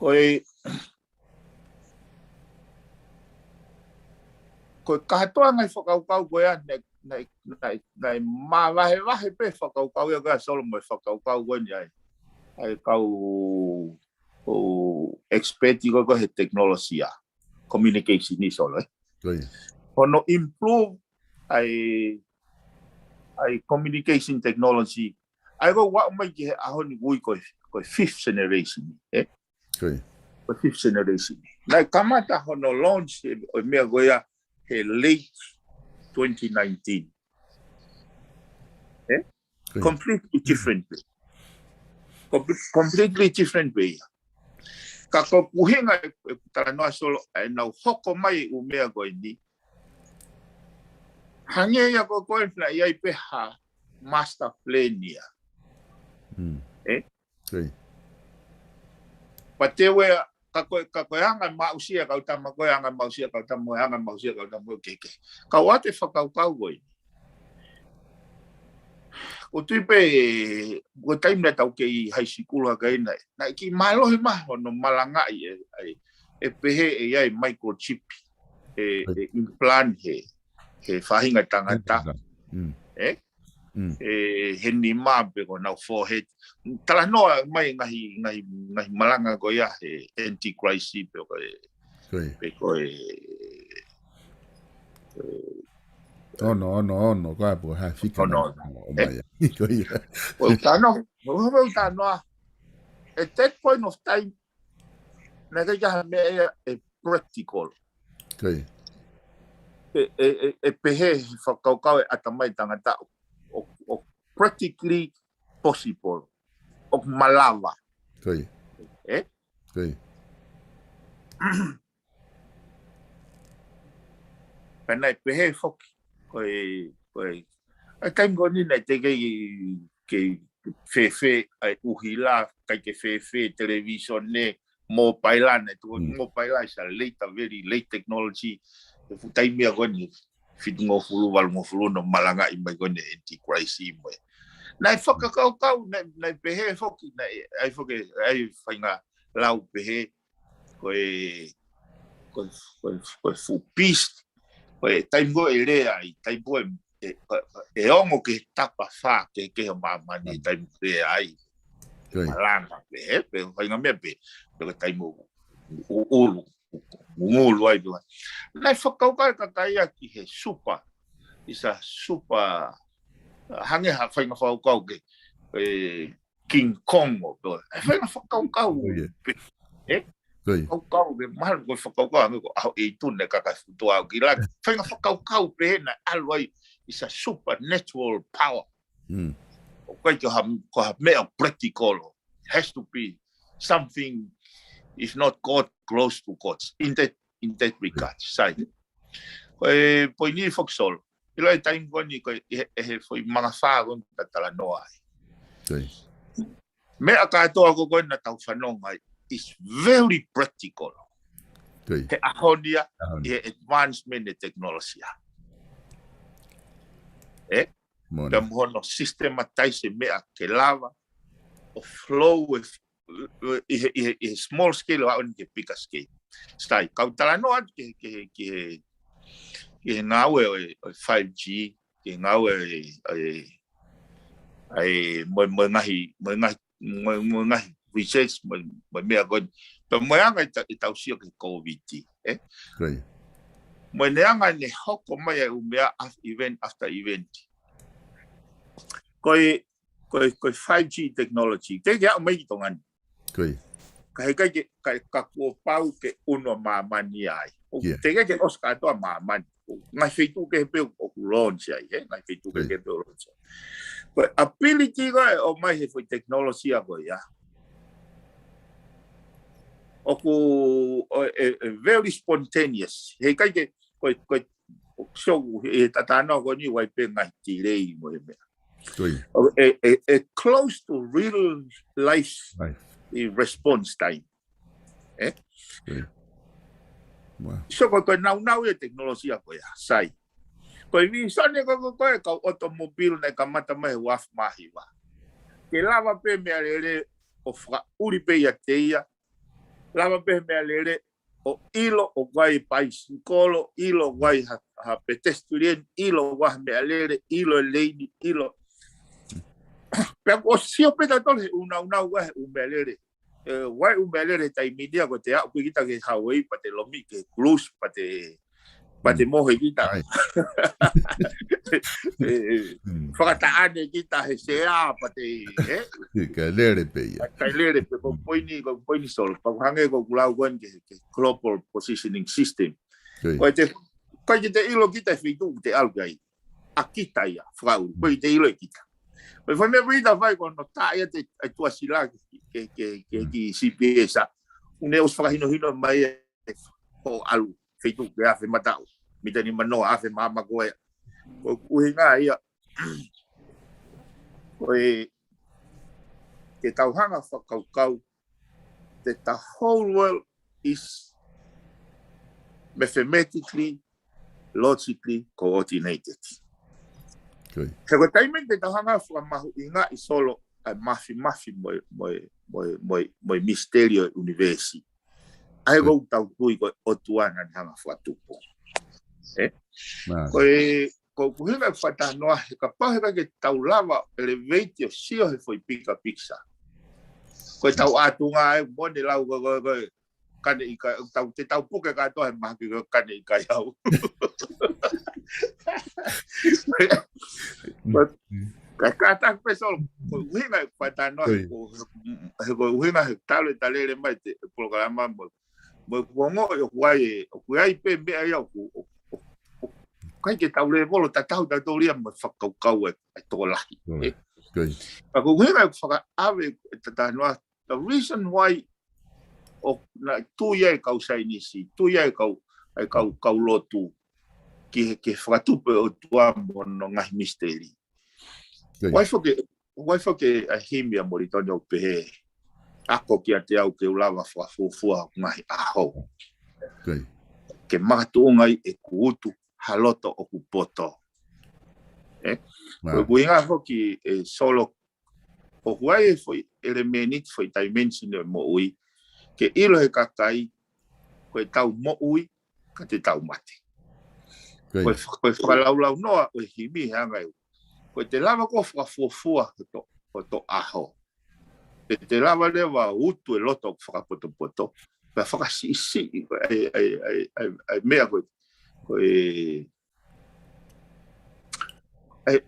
Ko e, ko e kātoa ngaahi fakakaukau ko ia, naʻe, naʻe, naʻe, naʻe māvahevahe pē fakakaukau ia ko ia Solo mo e fakakaukau ko eni ʻa e, ʻa e kau ʻo expert ko ē ko ē he tekinolosia communication ni Solo, ē? Hono improve ʻa e, ʻa e communication technology. ʻA e ko ua mai ki he ʻaho ni ui ko e, ko e fifth generation, ē? Ko e fifth generation. Naʻe kamata hono launch e, ʻo e meʻa ko ia he late twenty nineteen. Ē? Completely different pē. Comple-, completely different pē ia. Ka ko e ʻuhinga e, e talanoa Solo, ʻa e nau hoko mai e ʻū meʻa ko eni. Hangē ia ko ē ko ē naʻe ʻi ai pē ha master plan ia. Ē? Pea te u ʻea, ka ko e, ka ko e anga maʻusia kau tama ko e anga maʻusia kau tama ko e anga maʻusia kau tama ko e keke. Kau ʻoatu e fakakaukau ko ē. Ko e tui pē, ko e taimi naʻa tau kei high school hake ai naʻe, naʻe kiʻi mālohi mai hono malangaʻi e, e, e pehē ʻe ʻi ai e microchip, e, e implant he, he faʻahinga tangata. Ē? ʻE, he nima pe ko honau forehead. Talanoa mai ngaahi, ngaahi, ngaahi malanga ko ia he Antichrist pe ko e, pe ko e, ʻe, ono, ono, ono, ko e pe ko e hā e fika ʻo mai ia. Ko ia. ʻO talanoa, ʻo talanoa. At that point of time, naʻe ʻikai ke ʻi ai ha meʻa ia ʻe practical. ʻE, ʻe, ʻe, ʻe pehē he fakakaukau e ʻatamai tangata ʻo, ʻo, ʻo practically possible. ʻOku malava. Ē? Pea naʻe pehē foki. Ko e, ko e, ʻa e taimi ko eni naʻe teʻeki ke, ke fēfē ʻa e ʻuhila, ʻikai ke fēfē televīsone, mobile, naʻe tuku mobile is a later, very late technology. He fuʻu taimi ia ko eni, fitungofulu, valungofulu, naʻe malangaʻi mai ko eni e Antichrist mo e. Naʻe fakakaukau, naʻe, naʻe pehē foki, naʻe, ʻai foki, ʻai faʻahinga lau pehē, ko e, ko e, ko e, ko e fuʻu beast, ko e taimi ko ē ʻe lea ai, taimi ko ē ʻe, ʻe, ʻe ongo ki he tapa fā kehekehe ʻo māmani, taimi ʻe lea ai. Malanga pē, ē, pe faʻahinga meʻa pē, pe ko e taimi ʻo, ʻo, ʻulu, ʻo, ʻo ngulu ai pē. Naʻe fakakaukau e kakai ia ki he super, is a super, hangē ha faʻahinga fakakaukau ke, ē, King Kong ʻo pē. ʻE faʻahinga fakakaukau pē. Ē? Fakakaukau pē, mahalo ko e fakakaukau ange ko ʻAhoʻeitu ne kaka futua o ki la. Faʻahinga fakakaukau pē naʻe ʻalu ai is a supernatural power. ʻOku ʻikai ko ha, ko ha meʻa practical. Has to be something, if not God, close to God. In that, in that regard. Sai. Ko e poini foki Solo. ʻIlo e taimi ko eni ko e, ʻe he, ʻe he foʻi mangafā ko eni ta talanoa ai. Meʻa kātoa ko ē naʻa tau fanongo ai is very practical. He ʻaho ni ia, ʻi he advancement e tekinolosia. Pea mo hono systematize e meʻa ke lava ʻo flow e, ʻi he, ʻi he, ʻi he small scale ʻo aʻu ki he bigger scale. Sai, kau talanoa atu ki he, ki he, ki he, ki he ngāue ʻo e, ʻo e five G, ki he ngāue ʻo e, ʻo e, ʻo e, mo e, mo e ngaahi, mo e ngaahi, mo e, mo e ngaahi research, mo e, mo e meʻa ko ē. Pea mo e anga ʻetau, ʻetau sio ki he COVID, ē? Mo e anga ne hoko mai e ʻū meʻa af-, event after event. Ko e, ko e, ko e five G technology. Teʻeki ke aʻu mai ki Tonga ni. Ka heʻikai ke, ka, ka kuo pau ke ʻunu ʻa māmani ai. ʻO teʻeki ke ʻosi kātoa māmani. Ngaahi feituʻu kehe pē ʻoku launch ai, ē? Ngaahi feituʻu kehe pē ʻoku launch ai. Ko e ability ko ē ʻomai he foʻi tekinolosia ko ia. ʻOku, ʻo, e, e very spontaneous. Heʻikai ke, ko e, ko e, so, e tatano ko eni ʻoku ʻi ai pē ngaahi delay mo e meʻa. ʻO, e, e, e close to real life i response time. Ē? So ko e, ko e naunau ia e tekinolosia ko ia, sai. Ko e visone ko ē, ko e, ko e kau automobile naʻe kamata mai he ua afe mā hiva. Ke lava pē meʻalele ʻo fakaʻuli pē ʻiate ia. Lava pē meʻalele ʻo ʻilo ʻoku ʻi ai e paisikolo, ʻilo ʻoku ʻi ai ha, ha pedestrian, ʻilo ʻoku ʻi ai ha meʻalele, ʻilo e leini, ʻilo. Pea kuo sio pē tautolu he ʻū naunau ʻa e ʻū meʻalele. ʻE, ʻoku ʻi ai e ʻū meʻalele he taimi ni ia ko e te aʻu pē kita ki he highway, pea te lomi ki he cruise, pea te, pea te mohe kita. ʻE, fakataʻane kita he sea, pea te, ē? Kae lele pē ia. Kae lele pē, ko e poini, ko e poini Solo. Pea ʻoku hangē ko ʻeku lau ko eni ki he, ki he global positioning system. Ko e te, ʻikai ke te ʻilo kita he feituʻu te ʻalu ki ai. ʻA kita ia, fakaʻuli. ʻIkai ke te ʻilo ʻe kita. Ko e fai meʻa pē ʻe fai ko hono tā ia e, e tuʻasila ke, ke, ke, ke ki C P S a. ʻOku ne ʻosi fakahinohino mai e hoʻo ʻalu feituʻu ke afe mataʻu. Mita nima noa, afe maama ko ē. Ko e ʻuhinga ia. Ko e, ke tau hanga fakakaukau that the whole world is mathematically, logically coordinated. He ko e taimi te tau hanga fakamahuʻingaʻi Solo ʻa e mafimafi mo e, mo e, mo e, mo e, mo e misiteli ʻo e ʻunivēsi. ʻA ia ko ʻetau tui ko e ʻOtua naʻa ne hanga fakatupu. Ē? Ko e, ko ʻeku ʻuhinga ʻeku fakatalanoa he kapau heʻikai ke tau lava ʻo elevate ʻo sio he foʻi bigger picture. Ko ʻetau ʻātunga ē, mo ne lau ko e, ko e, ko e, Kane ʻikai, tau, te tau puke kātoa he mahaki ko e Kane ʻikai au. Ka, ka tā pē Solo, ko e ʻuhinga ʻeku fakatalanoa, he ko, he ko e ʻuhinga he talu e ta lele mai e polokalama mo, mo ʻeku ongoʻi ʻoku ʻi ai, ʻoku ʻi ai pē meʻa ia ʻoku, ʻoku, ʻoku, ʻikai ke tau lēvolo tatau tautolu ia mo e fakakaukau e, e tokolahi. Ka ko e ʻuhinga ʻeku fakaʻave e talanoa, the reason why ʻoku na tui ai e kau saienisi, tui ai e kau, e kau, kau lotu, ki he, ke fakatupu e ʻOtua mo hono ngaahi misiteli. ʻOku ʻi ai foki, ʻoku ʻi ai foki ʻa e himi ʻa Molitoni ʻoku pehē, ako kiate au ke u lava fakafuofua hoku ngaahi ʻaho. Ke makatuʻunga ai ʻeku utu ha loto ʻoku poto. Ē? Ko e ʻuhinga foki e Solo ʻoku ʻi ai e foʻi ʻelemēniti, foʻi dimension ʻo e moʻui, ke ʻilo he kakai, ko ʻetau moʻui, ka te tau mate. Ko e, ko e fakalaulaunoa ʻo e himi he anga ē. Ko e te lava ko ē fakafuofua hoto, hoto ʻaho. Te te lava leva utu e loto ʻoku fakapotopoto. Pea fakasiʻisiʻi, ʻa e, ʻa e, ʻa e, ʻa e, ʻa e meʻa ko e, ko e, ʻa e,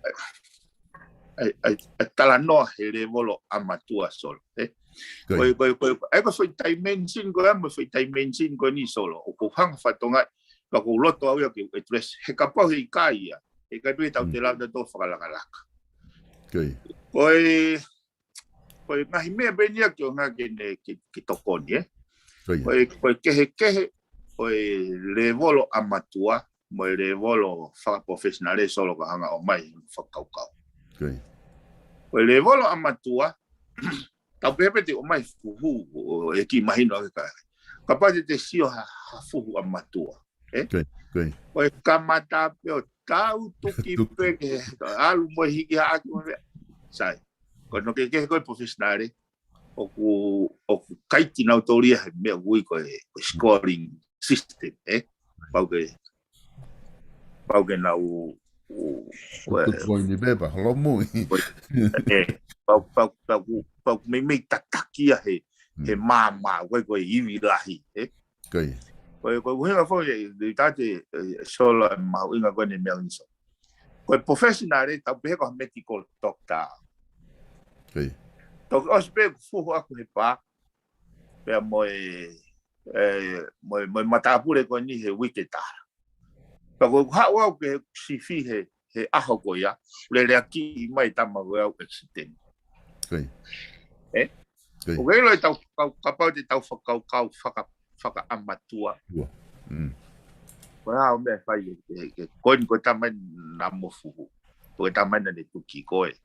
ʻa e, ʻa e, ʻa e talanoa he lēvolo ʻa matua Solo, ē? Ko e, ko e, ko e, ʻa e ko e foʻi dimension ko ē, mo e foʻi dimension ko eni Solo. ʻOku ou hanga fakatonga, ka ʻoku ou loto au ia ke address, he kapau heʻikai ia. Heʻikai pē tau te lau tautolu fakalakalaka. Ko e, ko e ngaahi meʻa pē eni ia ke ʻoange ke ne, ke, ke tokoni, ē? Ko e, ko e kehekehe, ko e lēvolo ʻa matua, mo e lēvolo fakaprofessional ē Solo ka hanga ʻo mai fakakaukau. Ko e lēvolo ʻa matua, tau pehē pē te ʻomai fuhu, ʻo e kiʻi mahino ʻa e kakai. Kapau te te sio ha, ha fuhu ʻa matua. ʻE? Ko e, ko e. Ko e kamata pē ʻo tau tuki pē ke ʻalu mo e hiki haʻaki mo e meʻa. Sai. Ko e no ke ke ko e professional ʻoku, ʻoku kaiti nautolu ia he meʻa ʻoku ui ko e, ko e scoring system, ʻe? Pau ke, pau ke nau, ʻo, ʻo tuku ko eni pepa, holo mui. ʻE, pau, pau, pau, pau, meimei tataki ia he, he māmā, ko e, ko e ivi lahi, ʻe? Ko e. Ko e, ko e ʻuhinga foki, ʻe, ʻe tate, ʻe, Solo ʻe mahuʻinga ko eni meʻa ʻi so. Ko e professional ʻe tau pehē ko ha medical doctor. Ko e. Toki ʻosi pē fuhu ʻaku he pā, pea mo e, ʻe, mo e, mo e matāpule ko eni he uike taha. Pea ko e haʻu au ke sifi he, he ʻaho ko ia, lele aki mai tama ko au accident. Ko e. ʻE? Ko e. ʻOku ʻilo ʻe tau, kau, kapau te tau fakakaukau, faka, fakaʻamatua. Ua. Mm. Ko e hā ʻo meʻa fai ke, ke, ke, ko eni ko e tamai na mo fuhu. Ko e tamai na ne tuki ko e.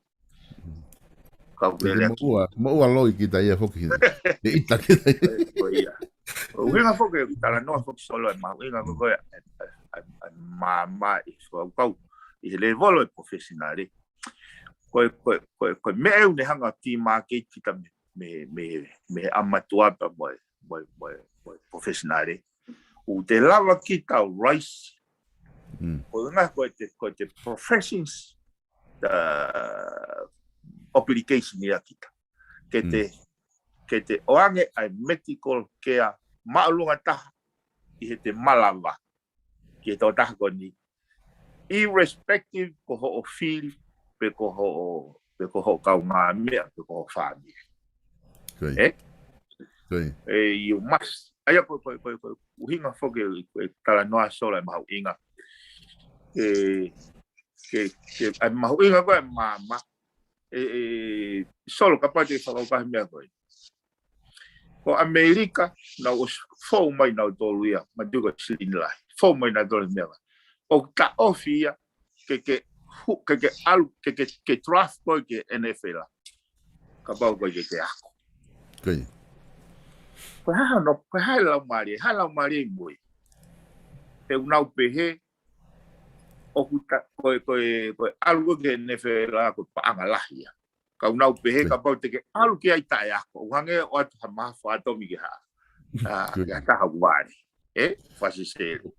Kau ke lele aki. Moʻua, moʻua loi kita ia foki. Ke ʻita kita ia. Ko e, ko ia. ʻUhinga foki, talanoa foki Solo ʻe mahuʻinga ko e, ʻe, ʻe, ʻe, māmā ʻi so au kau. ʻI he lēvolo ʻe professional ʻe. Ko e, ko e, ko e, ko e meʻa ʻe ʻunu hanga ʻo tī market kita me, me, me, me ʻa matua pea mo e, mo e, mo e, mo e professional ʻe. ʻOku te lava kita ʻo rise. Mm. Ko e ngaahi ko e te, ko e te professions, uh, obligation ia kita. Ke te, mm, ke te ʻoange ʻa e medical care māʻolunga taha ʻi he te malava. Ki he tō taha ko eni. Irrespective ko hoʻo fili, pe ko hoʻo, pe ko hoʻo kaungāmeʻa, pe ko hoʻo fāmili. Ko e. ʻE? Ko e. ʻE, you must. ʻA ia ko, ko, ko, ko, ʻuhinga foki, ko e talanoa Solo ʻe mahuʻinga. ʻE, ke, ke, ʻa e mahuʻinga ko e māmā. ʻE, ʻe, Solo kapau te fakakaukau meʻa ko e. Ko ʻAmelika, nau ʻosi fou mai nautolu ia, ma tuka silini lahi. Fou mai nautolu meʻa. ʻOku taʻofi ia, ke, ke, hu-, ke, ke ʻalu, ke, ke, ke draft ko e ke N F L. Kapau ko e ke, ke ako. Ko e. Ko e hā no, ko e hā e laumālie, hā e laumālie ʻi mui. He ʻoku nau pehē, ʻoku ta-, ko e, ko e, ko e ʻalu ko e ke N F L ko e paʻanga lahi ia. Ka ʻoku nau pehē, ko e, kapau te ke ʻalu ki ai taʻe ako. ʻOku hangē ʻoku ʻoatu ha mahafu ʻatomi ke hā. ʻA, ko e, ke hā taha vale. ʻE? Fasi selu.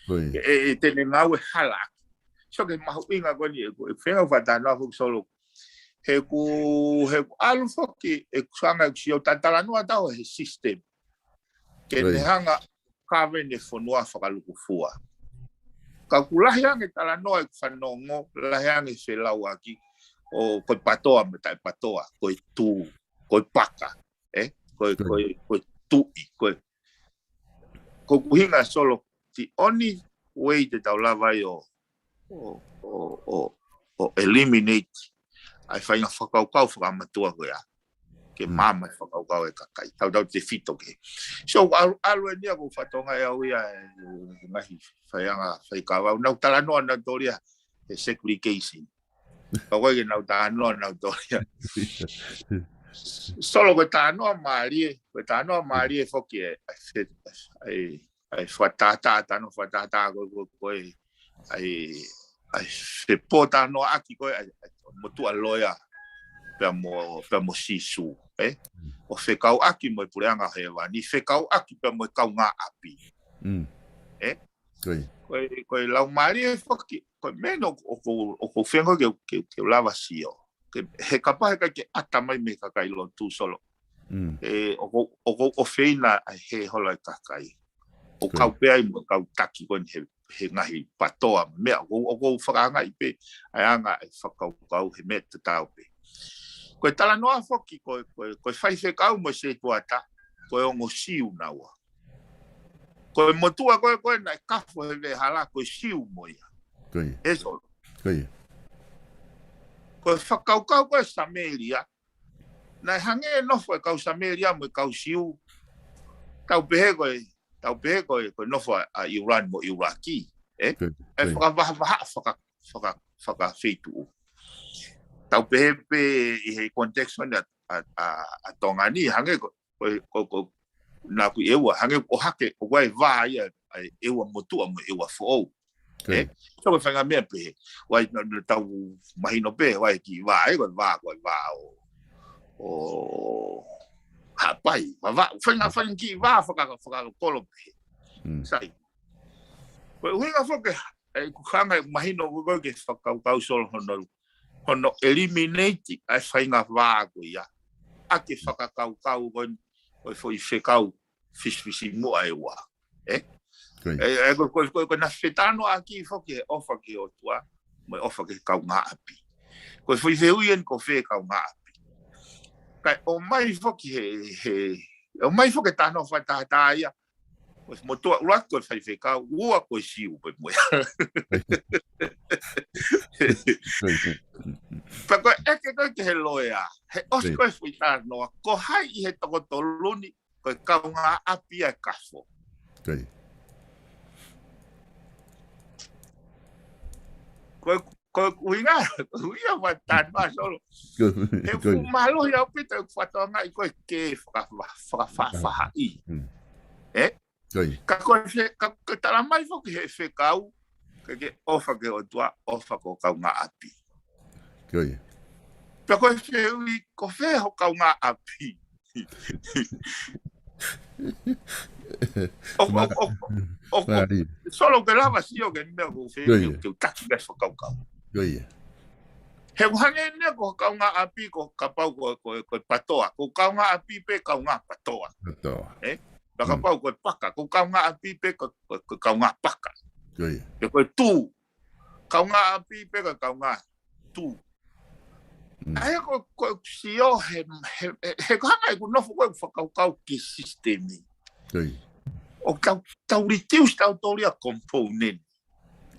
Ko e. ʻE, ʻe, ʻe te ne ngāue hala. So ke mahuʻinga ko eni, ʻe, ʻe fenga fatalanoa foki Solo. He ʻoku, he ʻoku ʻalu foki, ʻe kusanga ʻe kusi o tatalanoa tau he system. Ke, ko e, ne hanga kave ne fonua fakalukufua. Ka ʻoku lahi ange talanoa ʻeku fanongo, lahi ange felauʻaki, ʻo ko e patoa mo e taʻe patoa, ko e tū, ko e paka, ʻe? Ko e, ko e, ko e tuʻi, ko e, ko e ʻuhinga Solo, the only way te tau lava ai ʻo, ʻo, ʻo, ʻo, ʻo eliminate ʻa e faʻahinga fakakaukau fakaʻamatua ko ia. Ke, mm, māmā e fakakaukau e kakai. Tautautefito ke. So, ʻalu, ʻalu eni ia ko e fatongia ʻe au ia e, e ngaahi faiʻanga faikava. Nau talanoa nautolu ia he segregation. Ka ko e ke nau talanoa nautolu ia. Solo ko e talanoa mālie, ko e talanoa mālie foki e, e, e, ʻa e fakatātā, talanoa fakatātā ko e, ko e, ko e, ʻa e, ʻa e fepōtalanoaʻaki ko e, ʻa e, ʻa e motuʻa loea pea mo, pea mo Sīsū, ʻe? Mm. ʻO fekauʻaki mo e puleʻanga hēvani, fekauʻaki pea mo e kaungāʻapi. Mm. ʻE? Ko e. Ko e, ko e laumālie foki, ko e meʻa ʻoku, ʻoku, ʻoku fenga ke, ke, ke lava sio. Ke, he kapau he ʻikai ke ʻata mai mei he kakai lotu Solo. Mm. ʻE, ʻoku, ʻoku, ʻoku feina ʻa e he hola e kakai. ʻO, ko e, kau pē ai mo e kau taki ko eni he, he ngaahi patoa. Meʻa, ʻoku, ʻoku fakaangaʻi pē ʻa e anga e fakakaukau he meʻa tatau pē. Ko e talanoa foki, ko e, ko e, ko e faifekau mo e setuata, ko e ongo Siu naua. Ko e motuʻa ko e, ko e naʻe kafo he veʻehala, ko e Siu mo ia. Ko e. ʻE Solo. Ko e. Ko e fakakaukau ko e Samēlia, naʻe hangē nofo e kau Samēlia mo e kau Siu. Tau pehē ko e, tau pehē ko e, ko e nofo ʻa, ʻa ʻIulani mo ʻIulaki, ʻe? Ko e, ʻe ko e. Fakavahavaha, faka, faka, fakafeituʻu. tau pehē pē ʻi he context ʻo e, ʻa, ʻa, ʻa Tonga ni, hangē ko, ko, ko, ko, naʻa ku ʻi ʻEua, hangē ʻohake, ʻoku ʻi ai e vā ia, ʻa e ʻEua motuʻa mo e ʻEua foʻou. Ē? So ko e faʻahinga meʻa pehē. ʻOku ʻi ai, naʻa, naʻa tau mahino pē, ʻoku ʻi ai e kiʻi vā, ē, ko e vā, ko e vā ʻo, ʻo Haʻapai, vā, vā, faʻahinga, faʻahinga kiʻi vā, faka-, fakakolo pehē. Sai. Ko e ʻuhinga foki, ē, ʻoku hanga ʻe mahino ko e ke fakakaukau Solo hono, hono eliminate ʻa e faʻahinga vā ko ia. ʻA ke fakakaukau ko e, ko e foʻi fekau fisifisimuʻa ʻe ua. Ē? Ē, ē, ko, ko, ko, ko naʻe fetalanoaʻaki foki he ʻofa ki he ʻOtua, mo e ʻofa ki he kaungāʻapi. Ko e foʻi fehuʻi eni ko fē kaungāʻapi. Kae ʻomai foki he, he, ʻomai foki he talanoa fakatātā ia, ko e motuʻa ʻuluaki ko e faifekau, ua ko e Siu pē mo ia. Pea ko e ʻeke ko ē ki he loea, he ʻosi ko e foʻi talanoa, ko hai ʻi he toko tolu ni, ko e kaungāʻapi ʻa e kafo. Ko e, ko e ʻuhinga, ko e ʻuhinga fakatātā Solo. He ʻoku mālohi ʻaupito ʻeku fakatokangaʻi ko e ke faka-, faka-, faka-, faʻahi. Ē? Ka ko e fe-, ka, ka talamai foki he fekau, ke, ke ʻofa ki he ʻOtua, ʻofa ki ho kaungāʻapi. Pea ko e fehuʻi, ko fē ho kaungāʻapi? ʻO, ʻo, ʻo, ʻo, ʻo, Solo ke lava sio ki he meʻa ko e fehuʻi, ke u taki ki he fakakaukau. He ʻoku hangē eni ko e kaungāʻapi ko kapau ko, ko, ko e PATOA. Ko e kaungāʻapi pē kaungā PATOA. Ē? Pea kapau ko e paka, ko e kaungāʻapi pē ko, ko, ko e kaungā paka. Pe ko e tū. Kaungāʻapi pē ko e kaungā tū. ʻA ia ko, ko e sio he, he, he, he ko e hanga ʻeku nofo ko ē ʻeku fakakaukau ki he sisitemi. ʻOku tau, tau reduce tautolu ia component.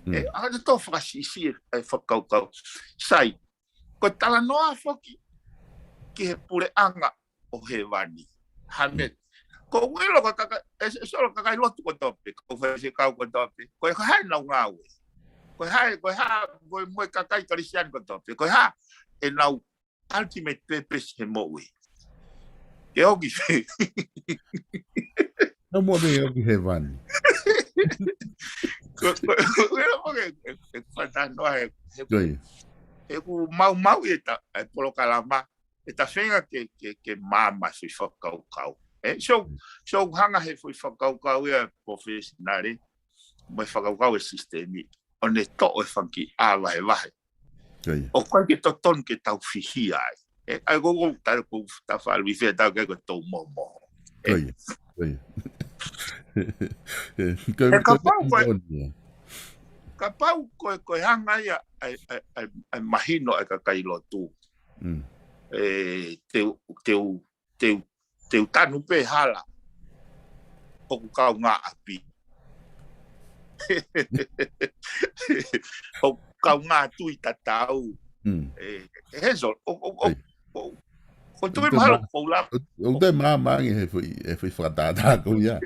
Ē, ʻa ia te tau fakasiʻisiʻi e, e fakakaukau. Sai, ko e talanoa foki ki he puleʻanga ʻo hēvani. Hā meʻa. Ko e ʻilo ko e kakai, ē, ē, Solo, kakai lotu kotoa pē, ko e faifekau kotoa pē. Ko e hā ʻenau ngāue? Ko e hā, ko e hā, ko e mo e kakai Kalisitiane kotoa pē. Ko e hā ʻenau ultimate purpose he moʻui? Ke ʻoku fē? Nau moʻui pē ʻoku hēvani. Ko, ko, ko e ʻilo ko e, e, e fakatātā he, he, he ʻoku maumauʻi e ta, e polokalama, ʻe ta feinga ke, ke, ke maama e foʻi fakakaukau. Ē, so, so hanga he foʻi fakakaukau ia professional, mo e fakakaukau e sisitemi, ʻo ne toʻo e fanga kiʻi ʻā vahevahe. ʻOku ʻikai ke totonu ke tau fihia ai. Ē, ʻa ia ko, ko, ta, ko, ta falu i fea tau ke ko tau momo. Ē. He kapau ko e, kapau ko e, ko e hanga ia ʻa e, ʻa e, ʻa e, ʻa e mahino ʻa e kakai lotu. Ē, te u, te u, te u, te u tanu pē hala. ʻOku kaungāʻapi. ʻOku kaungā tui tatau. Ē, he so, ʻo, ʻo, ʻo, ʻo, ʻo tui mahalo ko ula. ʻO te māmā ange he foʻi, he foʻi fakatātā ko ia.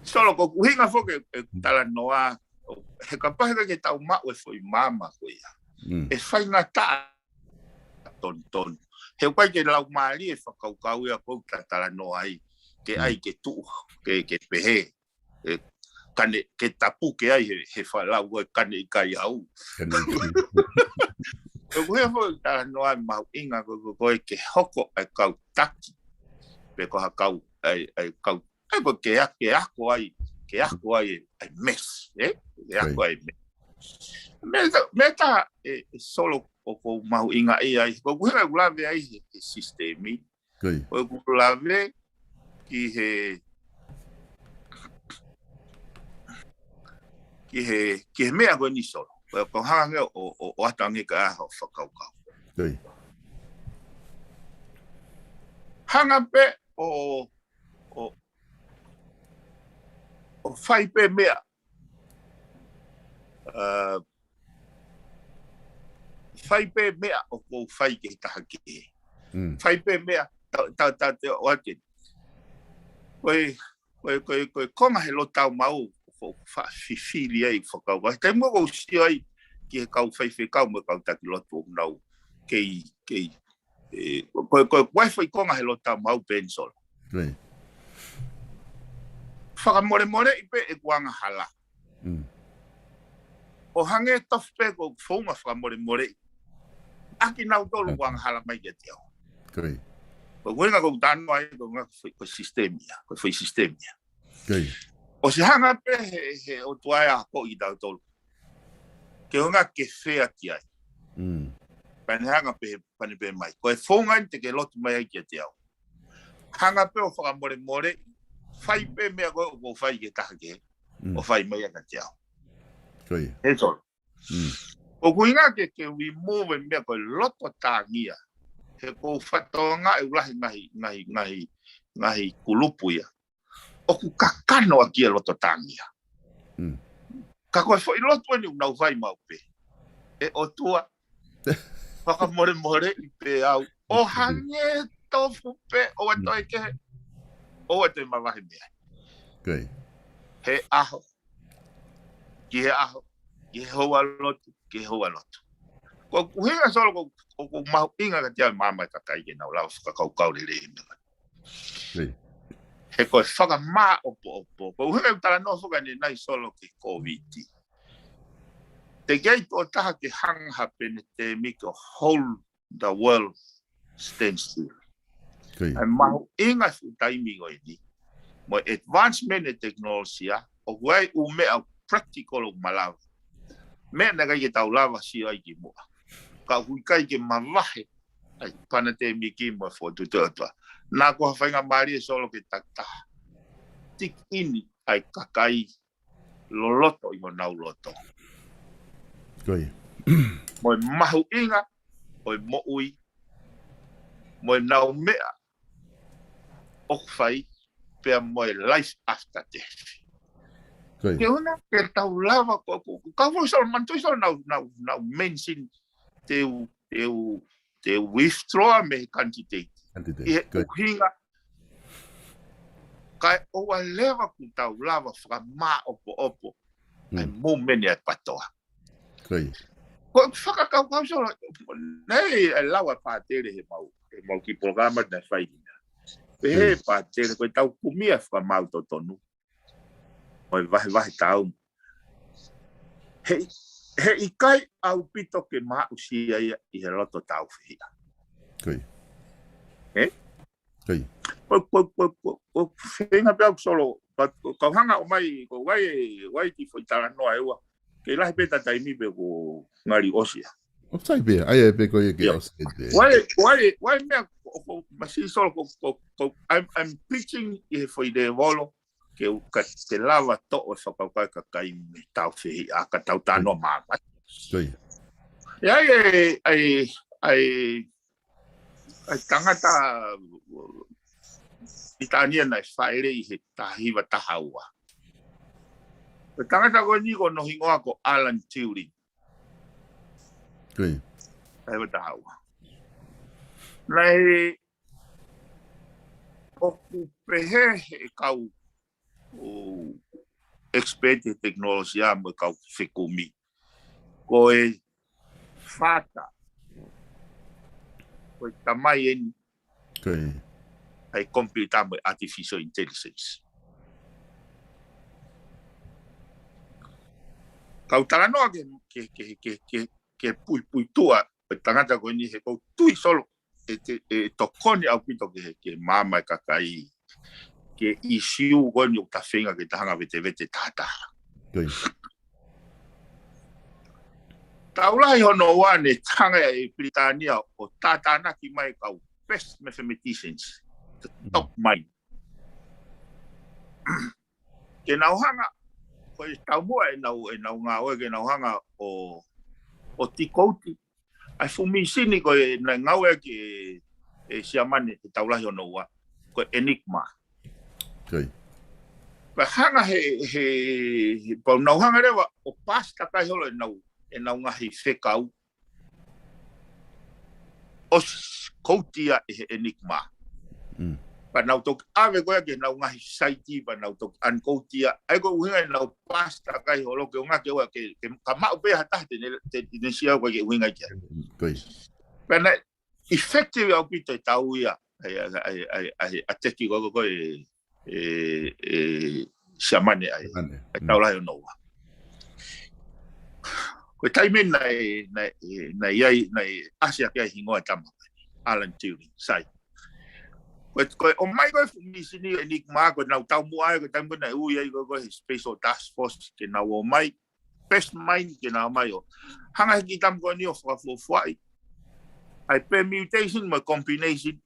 Solo, ko e ʻuhinga foki e, e talanoa, he kapau he ʻikai ke tau maʻu e foʻi maama ko ia. ʻE faingataʻa tonutonu. He ʻoku ʻikai ke laumālie e fakakaukau ia ko ē ʻoku ta talanoa ai. Ke ʻai ke tuʻu, ke, ke pehē. Ē, ka ne, ke tapu ke ai he, he falau ko e ka ne ʻikai au. Ko e ʻuhinga foʻi talanoa mahuʻinga ko, ko, ko e ke hoko e kau taki. Pe ko ha kau, ʻa e, ʻa e kau ʻA ia ko e ke a-, ke ako ai, ke ako ai e, ʻa e mess, ē? Ke ako ai e mess. Meʻa ta, meʻa ta, ē, ē Solo ʻoku ou mahuʻingaʻia ai, ko e ʻuhinga ʻeku lave ai he, he sisitemi. Ko e ʻeku lave ki he, ki he, ki he meʻa ko eni Solo. Ko e, ko e hanga ʻo, ʻo, ʻo ʻoatu ange ki ai hoʻo fakakaukau. Hanga pē ʻo ʻo, ʻo fai pē meʻa. ʻA, fai pē meʻa ʻoku ou fai ki he taha kehe. Fai pē meʻa, ta, ta, ta te o ake. Ko e, ko e, ko e, ko e konga he lotau mau, ʻoku ou faʻa fifili ai fakau. Ka he taimi ʻoku ou sio ai ki he kau faifekau mo e kau taki lotu ʻoku nau kei, kei, ē, ko, ko, ko e foʻi konga he lotu mau peni Solo. Fakamolemoleʻi pē ʻeku angahala. ʻO hangē tofu pē ko e founga fakamolemoleʻi ʻa kinautolu ʻoku angahala mai kiate au. Ko e ʻuhinga ʻoku ou talanoa ai ko e ʻuhinga ko e foʻi, ko e sisitemi ia, ko e foʻi sisitemi ia. ʻOsi hanga pē he, he ʻOtua ʻo akoʻi kitautolu ke ʻuhinga ke fea ki ai. Pea ne hanga pē, pea ne pehē mai, ko e founga eni te ke lotu mai ai kiate au. Hanga pē ʻo fakamolemoleʻi, fai pē meʻa ko ē ʻoku ou fai ki he taha kehe, ʻo fai mai ia kiate au. He Solo. ʻOku ʻuhinga ke, ke remove e meʻa ko e loto tāngia. He ʻoku ou fakatokangaʻi ʻoku lahi e ngaahi, ngaahi, ngaahi, ngaahi kulupu ia ʻoku kakano ʻaki e loto tāngia. Ka ko e foʻi lotu eni ʻoku nau fai maʻu pē. ʻE ʻOtua, fakamolemoleʻi pē au. ʻO hangē tofu pē ʻoua toe kehe, ʻoua toe mavahe mei ai. He ʻaho ki he ʻaho, ki he houa lotu, ki he houa lotu. Ko e ʻuhinga Solo ʻoku, ʻoku mahuʻinga kiate au e maama e kakai ke nau lava fakakaukau lelei he meʻa. He ko e fakamāʻopoʻopo. Ko e ʻuhinga ʻeku talanoa foki ʻanenai Solo ki he Kōviti. Teʻeki ai tuʻo taha ke hanga ha penitēmiki ʻo hold the world standstill. ʻA e mahuʻinga e fuʻu taimi ko eni mo e advancement e tekinolosia, ʻoku ʻi ai e ʻū meʻa practical ʻoku malava. Meʻa naʻe ʻikai ke tau lava sio ai kimuʻa. Ka ʻoku ʻikai ke mavahe ʻa e penitēmiki mo e fokotuʻutuʻu ʻa e ʻOtua. Naʻa ko ha faingamālie Solo ke takitaha tiki ʻeni ʻa e kakai loloto ʻi honau loto. Mo e mahuʻinga ʻo e moʻui, mo e nau meʻa ʻoku fai, pea mo e life after death. Ke ʻuhinga ke tau lava ko, ko, ko, ka fo Solo, manatuʻi Solo naʻa ku, naʻa ku, naʻa ku mention te u, te u, te u withdraw mei he candidate. ʻI he ʻuhinga, kae ʻoua leva kuo tau lava fakamāʻopoʻopo ʻa e movement ʻa e PTOA. Ko e fakakaukau Solo, naʻe lau ʻa Pātele he mau, he mau kiʻi polokalama naʻe fai ʻena. Pehē ʻe Pātele ko e tau kumi ʻa e fakamaau totonu ʻo e vahevahe taau. He, he ʻikai ʻaupito ke maʻusia ia ʻi he loto tāufehiʻa. Ko e, ko, ko, ko, ko, ko e feinga pē ʻaku Solo, but ko e hanga ʻo mai, ko e, ko e kiʻi foʻi talanoa ʻe ua. Kei lahi pē ʻeta taimi pea kuo ngali ʻosi ia. ʻOku sai pē, ʻai pē ko ia ke ʻosi pē. Ko e, ko e, ko e meʻa, ko, ko, masiʻi Solo, ko, ko, ko, I'm, I'm pitching ʻi he foʻi lēvolo ke u, ka, ke lava toʻo e fakakaukau ʻa e kakai mei he tāufehiʻa ka tau talanoa māmani. ʻI ai e, ʻa e, ʻa e, ʻa e tangata Pilitānia naʻe fāʻeleʻi he taha hiva taha ua. Ko e tangata ko eni ko hono hingoa ko Alan Turing. Taha hiva taha ua. Naʻe ʻoku pehē he kau ʻo expert he tekinolosia mo e kau fekumi, ko e father, ko e tamai eni ʻa e computer mo e artificial intelligence. Kau talanoa ke, ke, ke, ke, ke, ke puipuituʻa ʻo e tangata ko eni he ʻoku ou tui Solo ʻe te, ʻe tokoni ʻaupito ki he, ki he maama e kakai ki he ʻīsiu ko eni ʻoku ta feinga ke ta hanga ʻo vetevete tahataha. Taʻu lahi hono ua naʻe hanga ʻe Pilitānia ʻo tātānaki mai e kau best mathematicians, the top mind. Ke nau hanga, ko e taumuʻa ʻenau, ʻenau ngāue ke nau hanga ʻo, ʻo tikouti ʻa e fuʻu mīsini ko ē naʻe ngāueʻaki ʻe, ʻe Siamane he taʻu lahi hono ua, ko e Enigma. Pea hanga he, he, he pau nau hanga leva ʻo paasi takai holo ʻenau, ʻenau ngaahi fekau ʻosi kouti ia ʻe he Enigma. Pea nau toki ʻave ko ia ki heʻenau ngaahi saiti, pea nau toki unquote ia. ʻA ia ko e ʻuhinga ʻenau paasi takai holo ke ʻunga ke ua ke, ke ka maʻu pē ha taha te ne, te, te ne sio ko e ʻuhinga ki ai. Pea naʻe effective ʻaupito e tau ia, ʻa e, ʻa e, ʻa e, ʻa e, ʻa e teki ko, ko, ko e, e, e, Siamane ʻa e, Siamane. ʻA e tau lahi ʻo Noa. Ko e taimi naʻe, naʻe, naʻe ʻi ai, naʻe ʻasi ake ai hingoa e tama, Alan Turing, sai. Ko e, ko e ʻomai ko e fuʻu mīsini ʻEnigma, ko ʻenau taumuʻa ai, ko e taimi ko ē naʻe ui ai ko, ko e Special Task Force, ke nau ō mai, best mind ke nau ō mai ʻo hanga he kiʻi tama ko eni ʻo fakafuofuaʻi ʻa e permutation mo e combination,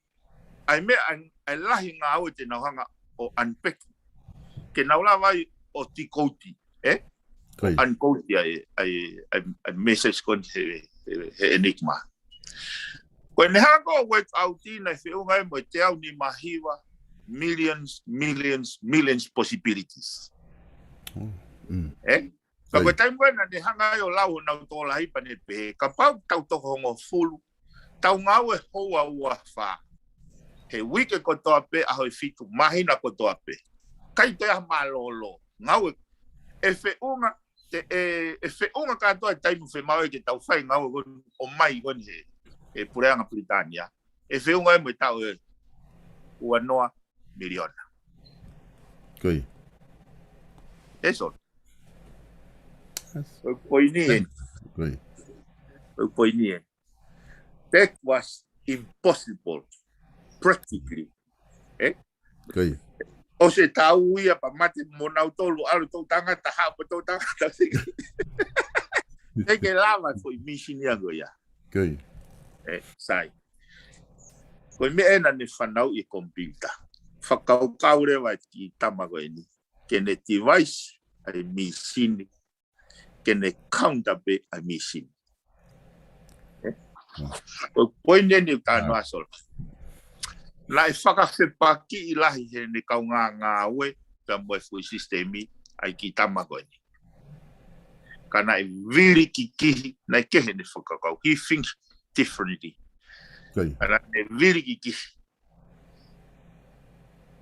ʻa e meʻa ʻa e, ʻa e lahi ngāue te nau hanga ʻo unpack. Ke nau lava ai ʻo decode, ē? Unquote ʻa e, ʻa e, ʻa e, ʻa e message ko eni he, he, he ʻEnigma. Ko ʻene hanga ʻo work out ʻi naʻe feʻunga ai mo e teau nima hiva, millions, millions, millions possibilities. Ē? Ka ko e taimi ko ē naʻa ne hanga ai ʻo lau honau tokolahi pea ne pehē, kapau tau toko hongofulu, tau ngāue houa ua fā. He uike kotoa pē, ʻaho ʻe fitu, māhina kotoa pē. ʻIkai toe ʻi ai ha mālōlō. Ngāue ʻe feʻunga, te, ʻe, ʻe feʻunga kātoa e taimi ʻoku fiemaʻu ai ke tau fai e ngāue ko eni ʻomai ko eni he, he puleʻanga Pilitānia. ʻE feʻunga ai mo e taʻu ʻe ua noa miliona. Ē, so. Ko e poini ē. Ko e poini ē. That was impossible, practically. Ē? ʻOsi e tau ia pea mate mo nautolu, ʻalu e toʻu tangata, haʻu mo e toʻu tangata. ʻIkai ke lava e foʻi mīsini ia ko ia. Ē, sai. Ko e meʻa ē naʻa ne fanauʻi e komipiuta. Fakakaukau leva e kiʻi tama ko eni ke ne device ʻa e mīsini, ke ne counter pē ʻa e mīsini. Ē? Ko e poini eni ʻoku talanoa Solo. Naʻe fakafepakiʻi lahi heʻene kaungāngāue pea mo e foʻi sisitemi ʻa e kiʻi tama ko eni. Ka naʻe vilikikihi, naʻe kehe ʻene fakakaukau. He thinks differently. Ka naʻe vilikikihi.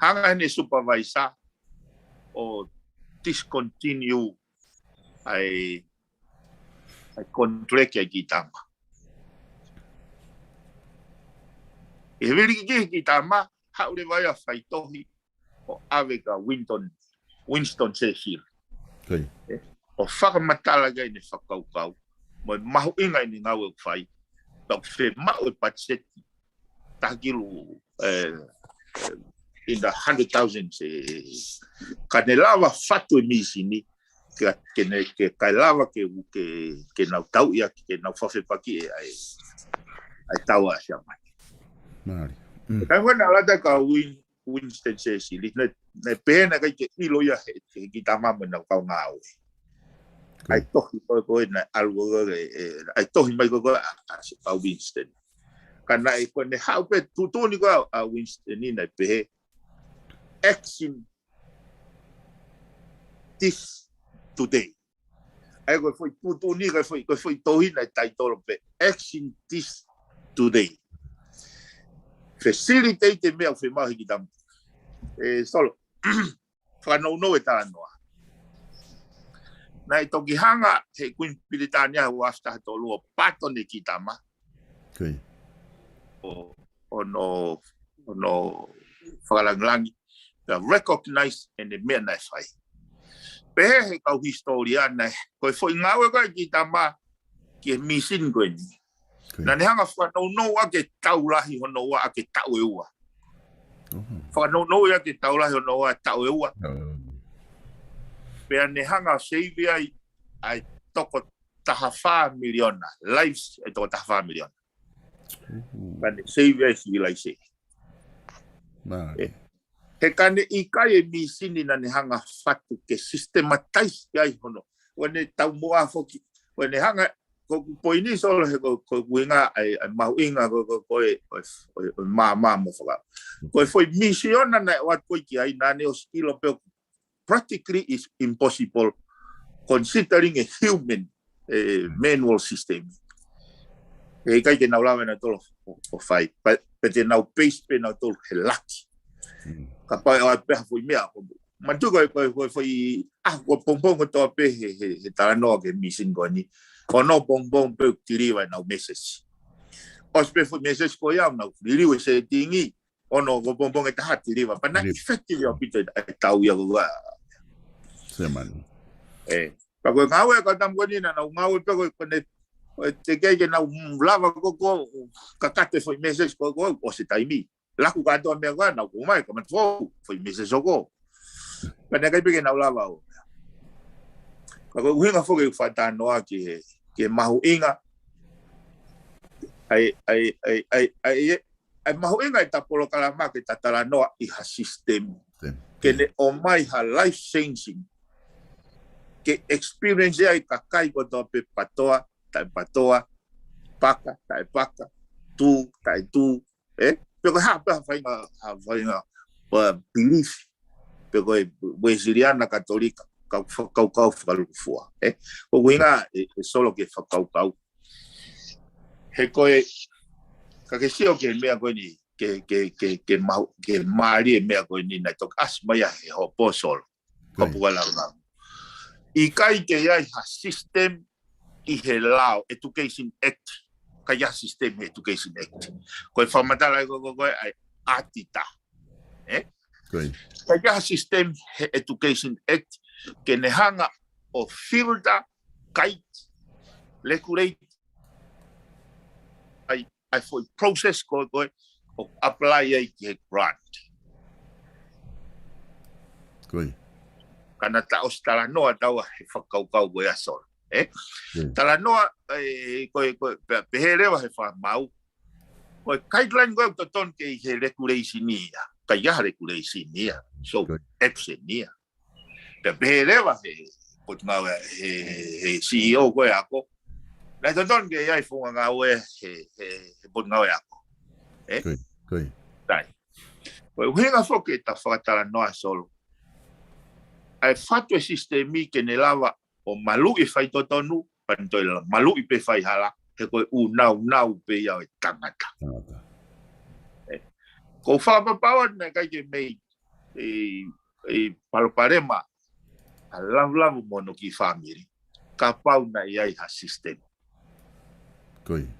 Hanga heʻene supervisor ʻo discontinue ʻa e, ʻa e contract ʻa e kiʻi tama. ʻI he vilikikihi e kiʻi tama, haʻu leva ia ʻo fai tohi ʻo ʻave kia Winston, Winston Churchill. Ē, ʻo fakamatala ki ai ʻene fakakaukau mo e mahuʻinga ʻene ngāue ʻoku fai. Pea ʻoku fiemaʻu e patiseti taha kilu, ē, in the hundred thousands, ē, ka ne lava fatu e mīsini, ke, ke ne, ke kai lava ke, ke, ke nau tauʻi ʻaki, ke nau fakafepakiʻi ʻa e, ʻa e tau ʻa Siamane. Mālie. Ka ʻi he ʻuhinga naʻe lata kia Win-, Winston Churchill, naʻe, naʻe pehē naʻe ʻikai ke ʻilo ia he, he kiʻi tama mo ʻenau kaungāngāue. ʻA e tohi ko ē, ko ē naʻe ʻalu ko ē, ē, ʻa e tohi mai ko ē, ko ē ʻa, ʻa, ʻa Winston. Ka naʻe ko ʻene haʻu pē tuʻutuʻuni ko ē ʻa Winston ni naʻe pehē, "Action this today." ʻA ia ko e foʻi tuʻutuʻuni, ko e foʻi, ko e foʻi tohi naʻe taitolo pē, "Action this today." Facilitate e meʻa ʻoku fiemaʻu he kiʻi tama. Ē, Solo. Fakanounou e talanoa. Naʻe toki hanga he Kuini Pilitānia he ua afe taha tolu ʻo pardon e kiʻi tama. ʻO, ʻo hono, hono fakalāngilangi. Pea recognize ʻene meʻa naʻe fai. Pehē he kau hisitōlia naʻe, ko e foʻi ngāue ko ē ʻa e kiʻi tama ki he mīsini ko eni. Naʻa ne hanga fakanounou ʻaki e tau lahi hono ua ʻaki e taʻu ʻe ua. Fakanounou ʻaki e tau lahi hono ua taʻu ʻe ua. Pea ne hanga save ai ʻa e toko taha fā miliona. Lives ʻa e toko taha fā miliona. Ka ne save ai civilization. Ē. He ka ne ʻikai e mīsini naʻa ne hanga fatu ke systematize ai hono. ʻOua ne taumuʻa foki. ʻOua ne hanga, ko e poini Solo he ko, ko e ʻuhinga ʻa e, ʻa e mahuʻinga ko, ko, ko e, ʻo e, ʻo e, ʻo e māmā mo faka. Ko e foʻi misiona naʻe ʻoatu ko ē ki ai naʻa ne ʻosi ʻilo pē ʻoku practically is impossible considering a human, eh, manual system. He ʻikai ke nau lava nautolu ʻo, ʻo fai. But, but te nau base pē nautolu he laki. Kapau ʻe ʻai pē ha foʻi meʻa ko, manatu ko e, ko e, ko e foʻi, ʻaho ko e pongipongi kotoa pē he, he, he talanoa ki he mīsini ko eni. Ono pongipongi pē ʻoku tiliva ʻenau message. ʻOsi pē foʻi message ko ia, nau liliu e sētingi, ono ko e pongipongi ʻe taha tiliva. Pea naʻe effective ʻaupito e tau ia ko ia. Pea ko e ngāue ʻa e kau tama ko eni naʻa nau ngāue pē ko e, ko ʻene, ko e teʻeki ke nau lava ko ē ʻo kakato e foʻi message ko ē, ʻosi e taimi. Laku kātoa meʻa ko ē, nau ō mai, kamata fou, foʻi message ko ē. Ka naʻe ʻikai pē ke nau lava ʻo. Ka ko e ʻuhinga foki ʻeku fakatalanoa ki he, ki he mahuʻinga. ʻAi, ʻai, ʻai, ʻai, ʻai, ʻai, ʻai mahuʻinga ʻeta polokalama ke ta talanoa ʻi ha system. Ke ne ʻomai ha life changing. Ke experience ai kakai kotoa pē, pātoa, taʻepātoa, paka, taʻepaka, tū, taʻetū, ē? Pe ko e hā pē ha faʻahinga, ha faʻahinga, ʻa, belief. Pe ko e Uēsiliana, Katolika, kau fa-, kau, kau fakalūkufua, ē? ʻOku ʻuhinga ē, ē Solo ke fakakaukau. He ko e, ka ke sio ki he meʻa ko eni, ke, ke, ke, ke mahu-, ke mālie e meʻa ko eni naʻe toki ʻasi mai ia he hopo Solo. Ko e puka laulanga. ʻIkai ke ʻi ai ha system ʻi he lao, Education Act. ʻIkai ha system he Education Act. Ko e fakamatala ko, ko, ko e ʻai ʻatita. Ē? ʻIkai ha system he Education Act ke ne hanga ʻo filter, guide, regulate ʻa e, ʻa e foʻi process ko, ko ē ʻoku apply ai ki he grant. Ka naʻa ta ʻosi talanoa taua he fakakaukau ko ia Solo. Ē? Talanoa, ē, ko e, ko e, pe-, pehē leva he fakamaau. Ko e guideline ko ē ʻoku totonu ke ʻi he regulation ia. ʻIkai ha regulation ia. So, absent ia. Pea pehē leva he potungāue, he, he C E O ko ē ako. Naʻe totonu ke ʻi ai founga ngāue he, he, he potungāue ako. Ē? Ko e, ko e. Tai. Ko e ʻuhinga foki ʻeta fakatalanoa Solo. ʻAi fatu e sisitemi ke ne lava ʻo maluʻi faitotonu, pea ne toe lava maluʻi pē faihala, he ko e ʻū naunau pē ia ʻo e tangata. Ē. Ko e fakapapau atu naʻe ʻikai ke mei ʻi, ʻi palopalema ʻa Lavulavu mo hono kiʻi fāmili, kapau naʻe ʻi ai ha sisitemi. Ko e.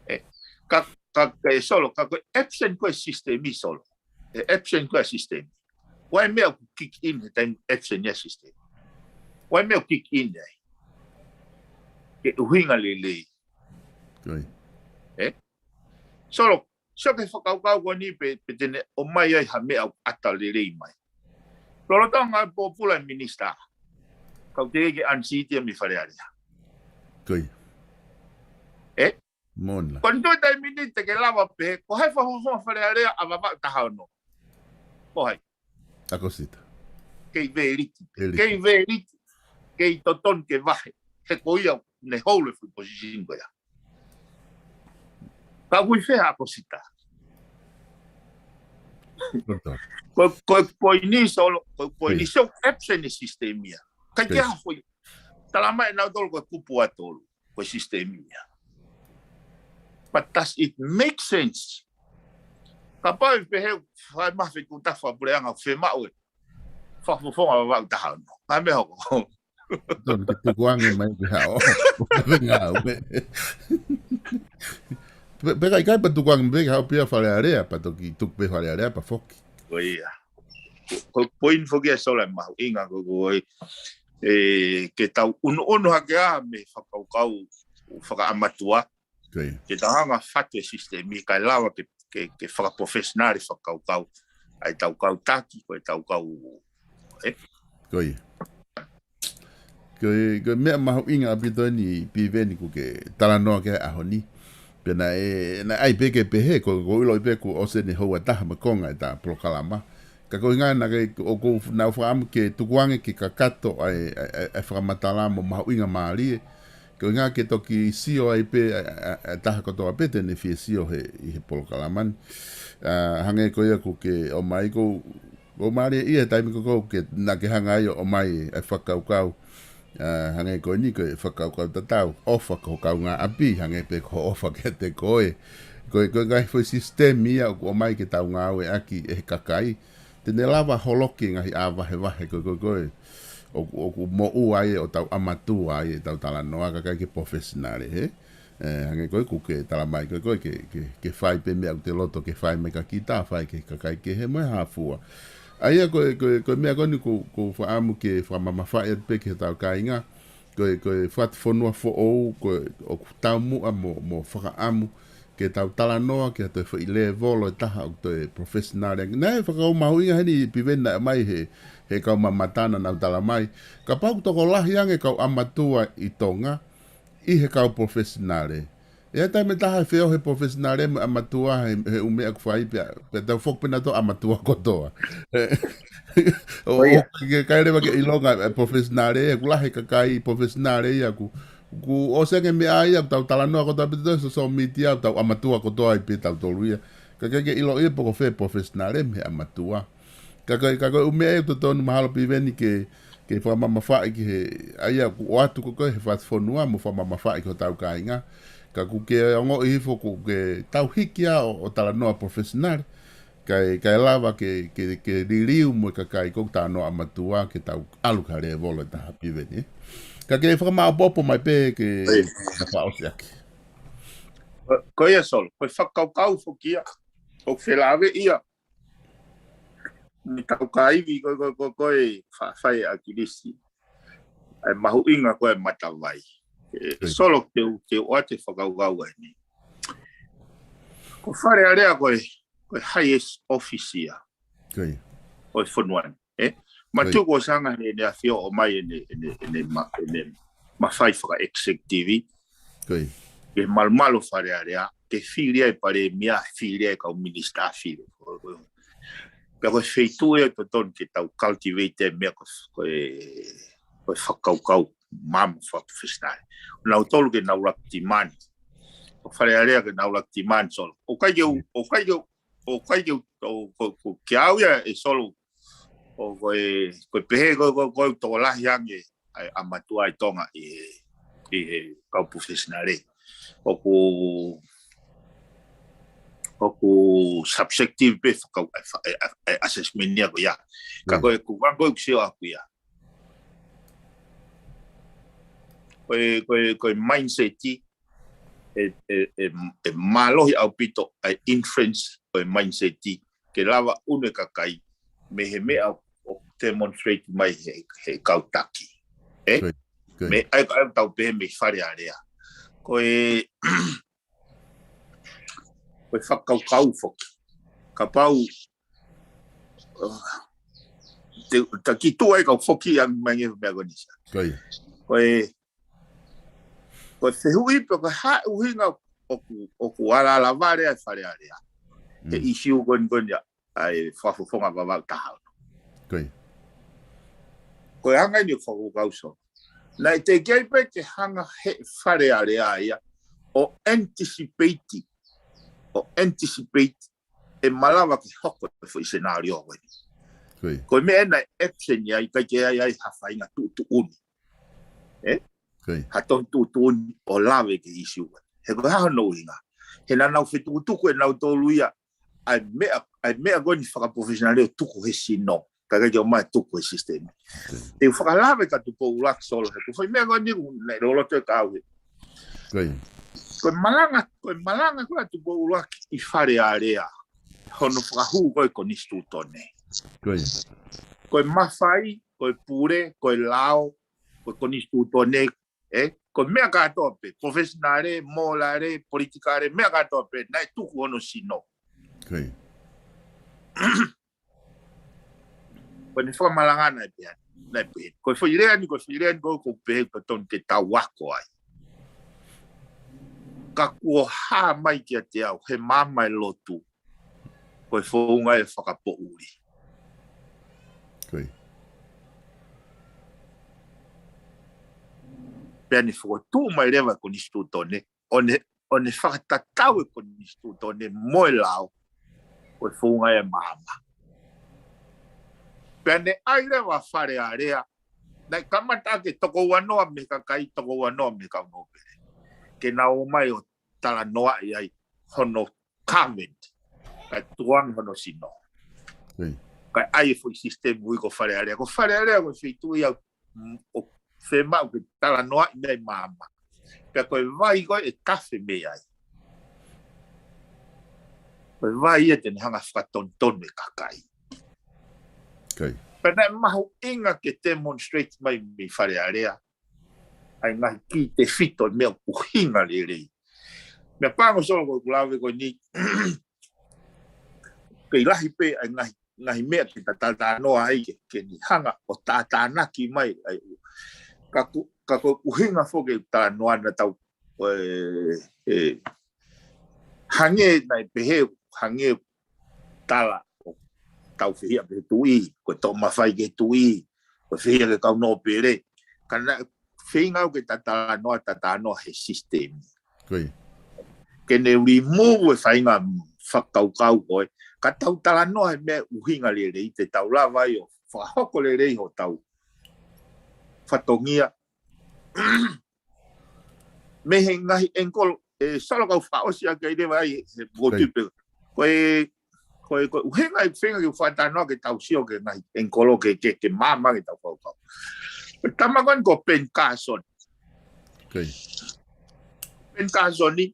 Ē, ka, ka, ka ʻe Solo, ka ko e absent ko ē sisitemi Solo. ʻE absent ko ē sisitemi. Ko e hā e meʻa ʻoku kick in he taimi absent ia sisitemi? Ko e hā e meʻa ʻoku kick in ai? Ke ʻuhinga lelei. Ko e. Ē? Solo, sio ki he fakakaukau ko eni pe, pe te ne ʻomai ai ha meʻa ʻoku ʻata lelei mai. Lolotonga e pōpula e minisitā. Kau te ke unseat ia mei Fale Alea. Ko e. Ē? Ko e toe taimi ni te ke lava pē, ko hai fakafofonga Fale Alea ʻa Vavaʻu taha ono? Ko hai? ʻAkosita. Kei veliti. Kei veliti. Kei totonu ke vahe. He ko ia ne hold e foʻi position ko ia. Ka ʻoku ʻi fē ʻa ʻAkosita? Ko, ko, ko e poini Solo, ko e poini Solo absent e sisitemi ia. ʻIkai ke ʻi ai ha foʻi. Tala mai ʻe nautolu ko e kupu ʻa tolu. Ko e sisitemi ia. But does it make sense? Kapau ʻe pehē fai mai ha feituʻu tafa puleʻanga fiemaʻu e fakafofonga Vavaʻu taha ono. Ngaahi meʻa hoko. Tonu ke tukuange mai ke hao. Ngāue. Pe, pe ʻikai pē tukuange mai ke hao pē ia Fale Alea, pea toki tuku pē Fale Alea pea foki. Ko ia. Ko, ko e poini foki ia Solo ʻe mahuʻinga ko, ko e, ē, ke tau ʻunuʻunu hake ā mei he fakakaukau fakaʻamatua. Ko e. Ke tau hanga fatu e sisitemi kae lava ke, ke, ke fakaprofessional e fakakaukau. ʻA ʻetau kau taki, ko ʻetau kau, ē? Ko e. Ko e, ko e meʻa mahuʻinga ʻaupito eni Piveni kuo ke talanoa ki ai he ʻaho ni. Pea naʻe, naʻe ʻai pē ke pehē, ko, ko u ʻiloʻi pē kuo ʻosi eni e houa ʻe taha mo e konga ʻeta polokalama. Ka ko e ʻuhinga naʻa ke, ʻoku ou, naʻa ku fakaʻamu ke tukuange ke kakato ʻa e, ʻa e, ʻa e fakamatala mo mahuʻinga mālie. Ko e ʻuhinga ke toki sio ai pē ʻa e, ʻa e, ʻa e taha kotoa pē te ne fie sio he, ʻi he polokalama ni. ʻA, hangē ko ia kuo ke ʻomai ko, ko mālie ia he taimi ko ē ke naʻa ke hanga ai ʻo ʻomai e fakakaukau. ʻA, hangē ko eni ko e fakakaukau tatau. ʻOfa ki ho kaungāʻapi, hangē pē ko hoʻo ʻofa kiate koe. Ko e, ko e ngaahi foʻi sisitemi ia ʻoku ʻomai ke tau ngāueʻaki ʻe he kakai. Te ne lava holoki e ngaahi ʻā vahevahe ko e, ko e, ko e, ʻoku, ʻoku moʻua ai ʻo tau ʻamatua ai ʻetau talanoa, kae ʻikai ke professional, hē? ʻE, hangē ko e ʻoku ke tala mai ko e, ko e ke, ke, ke fai pē meʻa ʻoku te loto ke fai mai ka kita, fai ki he kakai kehe mo e hā fua. ʻA ia ko e, ko e, ko e meʻa ko eni ʻoku, ʻoku ou fakaʻamu ke fakamamafaʻi atu pē ki hotau kāinga, ko e, ko e fatu fonua foʻou, ko e ʻoku taumuʻa mo, mo fakaʻamu ke tau talanoa ki ha toe foʻi lēvolo ʻe taha ʻoku toe professional ange. Naʻe fakamahuʻinga heni Piveni naʻe ʻomai he, he kau mamata naʻa nau tala mai. Kapau ʻoku tokolahi ange kau ʻamatua ʻi Tonga, ʻi he kau professional. ʻE ʻi ai e taimi ʻe taha ʻe feohi e professional mo e ʻamatua he, he ʻū meʻa ʻoku fai pea, pea tau foki pē nautolu ʻamatua kotoa. ʻO, ʻO ia. ʻo, ke kai leva ke ʻilonga e professional, ʻoku lahi e kakai professional ia ʻoku, ʻoku ʻosi ange e meʻa ia ʻoku tau talanoa kotoa pē ʻi he social media, ʻoku tau ʻamatua kotoa ai pē tautolu ia. Kae ʻikai ke ʻilo ia pe ko fē professional mei he ʻamatua. Ka ko e, ka ko e ʻū meʻa ia ʻoku totonu mahalo Piveni ke, ke fakamamafaʻi ki he, ʻa ia ʻoku ʻoatu ko e, ko e he fatu fonua mo fakamamafaʻi ki hotau kāinga. Ka ʻoku ke ongoʻi hifo ʻoku ke tau hiki ā ʻo, ʻo talanoa professional. Kae, kae lava ke, ke, ke liliu mo e kakai ʻoku talanoa ʻamatua ke tau ʻalu ki ha lēvolo ʻe taha Piveni. Ka ke fakamāʻopoʻopo mai pē ke Oi. na fakaʻosi ʻaki. Ko, ko ia Solo, ko e fakakaukau foki ia, ʻoku felāveʻi ia. Ni tau ka ivi ko, ko, ko, ko e fa-, fai ʻa ʻAkilisi. ʻA e mahuʻinga ko e matavai. ʻE, Oi. Solo te u, te u ʻoatu e fakakaukau ʻa eni. Ko Fale Alea ko e, ko e highest office ia. Ko ia. ʻO e fonua ni, ʻe? Ko ia. Matuku ʻosi anga ʻene, ʻene ʻafio ʻomai ʻene, ʻene, ʻene ma-, ʻene mafai faka-executive. Ko ia. Ke malumalu Fale Alea, ke fili ai palēmia, fili ai kau minisitā, fili. Ko, ko, pea ko e feituʻu ia ʻoku totonu ke tau cultivate e meʻa ko, ko e, ko e fakakaukau maama fakaprofesionale. Nautolu ke nau laki demand. ʻO Fale Alea ke nau laki demand Solo. ʻOku ʻikai ke u, ʻoku ʻikai ke u, ʻoku ʻikai ke u, ʻo, ko, ko, ke au ia ʻe Solo. ʻO ko e, ko e pehē ko, ko, ko e tokolahi ange ʻa e ʻamatua ʻi Tonga ʻi he, ʻi he kau professional. ʻOku, ʻoku subjective pē fakau-, ʻa e fa-, ʻa e, ʻa e, ʻa e assessment ia ko ia. Ka Mm. ko e, ko e, ko e sio ʻaku ia. Ko e, ko e, ko e mindset ʻi, ʻe, ʻe, ʻe, ʻe mālohi ʻaupito ʻa e influence ʻo e mindset ʻi, ke lava ʻunu e kakai, mei he meʻa ʻoku demonstrate mai he, he kau taki. ʻE? Ko ia, ko ia. Mei ai ka tau pehē mei Fale Alea. Ko e, ko e fakakaukau foki. Kapau, uh, te, ta ki tuʻa ai kau foki ange mai nge meʻa ko eni sa. Ko ia. Ko e, ko e fehuʻi pe ko e hā e ʻuhinga ʻoku, ʻoku alaala vale ai Fale Alea. He Mm. issue ko eni ko eni ia, ʻa e fakafofonga vavau taha ono. Ko ia. Ko e anga eni ʻo e fakakaukau Solo. Naʻe teʻeki ai pē ke hanga he Fale Alea ia ʻo anticipate, ʻo anticipate ʻe malava ke hoko e foʻi scenario ko eni. Ko ia. Ko e meʻa ena ʻe absent ai, ʻikai ke ʻi ai ai ha faʻahinga tuʻutuʻuni. ʻE? Ko ia. Ha tohi tuʻutuʻuni ʻo lave ki he issue ko eni. He ko e hā hono ʻuhinga. He naʻa nau fetukutuku ʻe nautolu ia, ʻa e meʻa, ʻa e meʻa ko eni fakaprofessional ʻo tuku he sino. Kae ʻikai ke ʻomai tuku he system. Ko ia. Te u fakalave kia Tupou ʻUluaki Solo he ko e foʻi meʻa ko eni ʻoku ne loloto e kau he. Ko ia. Ko e malanga, ko e malanga ko ē ʻa Tupou ʻUluaki ʻi Fale Alea. Hono fakahū ko e konisitūtone. Ko ia. Ko e mafai, ko e pule, ko e lao, ko e konisitūtone, ʻe? Ko e meʻa kātoa pē, professional, moral, political, meʻa kātoa pē, naʻe tuku hono sino. Ko ia. Ko ʻene fakamalanga naʻe pehē, naʻe pehē. Ko e foʻi lea ni, ko e foʻi lea ni, ko, ʻoku pehē ko tonu ke tau ako ai. Ka kuo hā mai kiate au, he maama e lotu, ko e founga e fakapoʻuli. Ko ia. Pea ne fokotuʻu mai leva e konisitūtone, ʻo ne, ʻo ne fakatatau e konisitūtone mo e lao, ko e founga e maama. Pea ne ʻai leva Fale Alea, naʻe kamata ʻaki e toko uanoa mei he kakai, toko uanoa mei he kau nōpele. Ke nau ō mai ʻo talanoaʻi ai hono covered, kae tukuange hono sino. Kae ʻai e foʻi system ui ko Fale Alea. Ko Fale Alea ko e feituʻu ia ʻoku fiemaʻu ke talanoaʻi mei ai maama. Pea ko e vai ko ē ʻe tafe mei ai, ko e vai ia te ne hanga fakatonutonu e kakai. Pea naʻe mahuʻinga ke demonstrate mai mei Fale Alea ʻa e ngaahi kiʻi tefito e meʻa ʻoku ʻuhinga lelei. Meʻapango Solo ko ʻeku lave ko eni, kei lahi pē ʻa e ngaahi, ngaahi meʻa ke ta talanoa ai ke, ke ne hanga ʻo tātānaki mai ai. Ka ko, ka ko e ʻuhinga foki e talanoa naʻa tau, ʻe, ʻe, hangē naʻe pehē, hangē tala ʻo tau fehiʻa pē he tuʻi, ko e toʻo mafai ki he tuʻi, ko e fehiʻa ki he kau nōpele. Ka naʻe feinga au ke ta talanoa, ta talanoa he system. Ke ne remove e faʻahinga fakakaukau ko ē. Ka tau talanoa he meʻa ʻuhinga lelei te tau lava ai ʻo fakahoko lelei hotau fatongia. Mei he ngaahi angle, ʻe Solo kau fakaʻosi ake ai leva ai he motu pē. Ko e, ko e, ko e ʻuhinga e feinga ke fakatalanoa ke tau sio ki he ngaahi angle ke, ke, ke maama ke tau fakakaukau. Ko e tama ko eni ko Ben Carson. Ben Carson ni,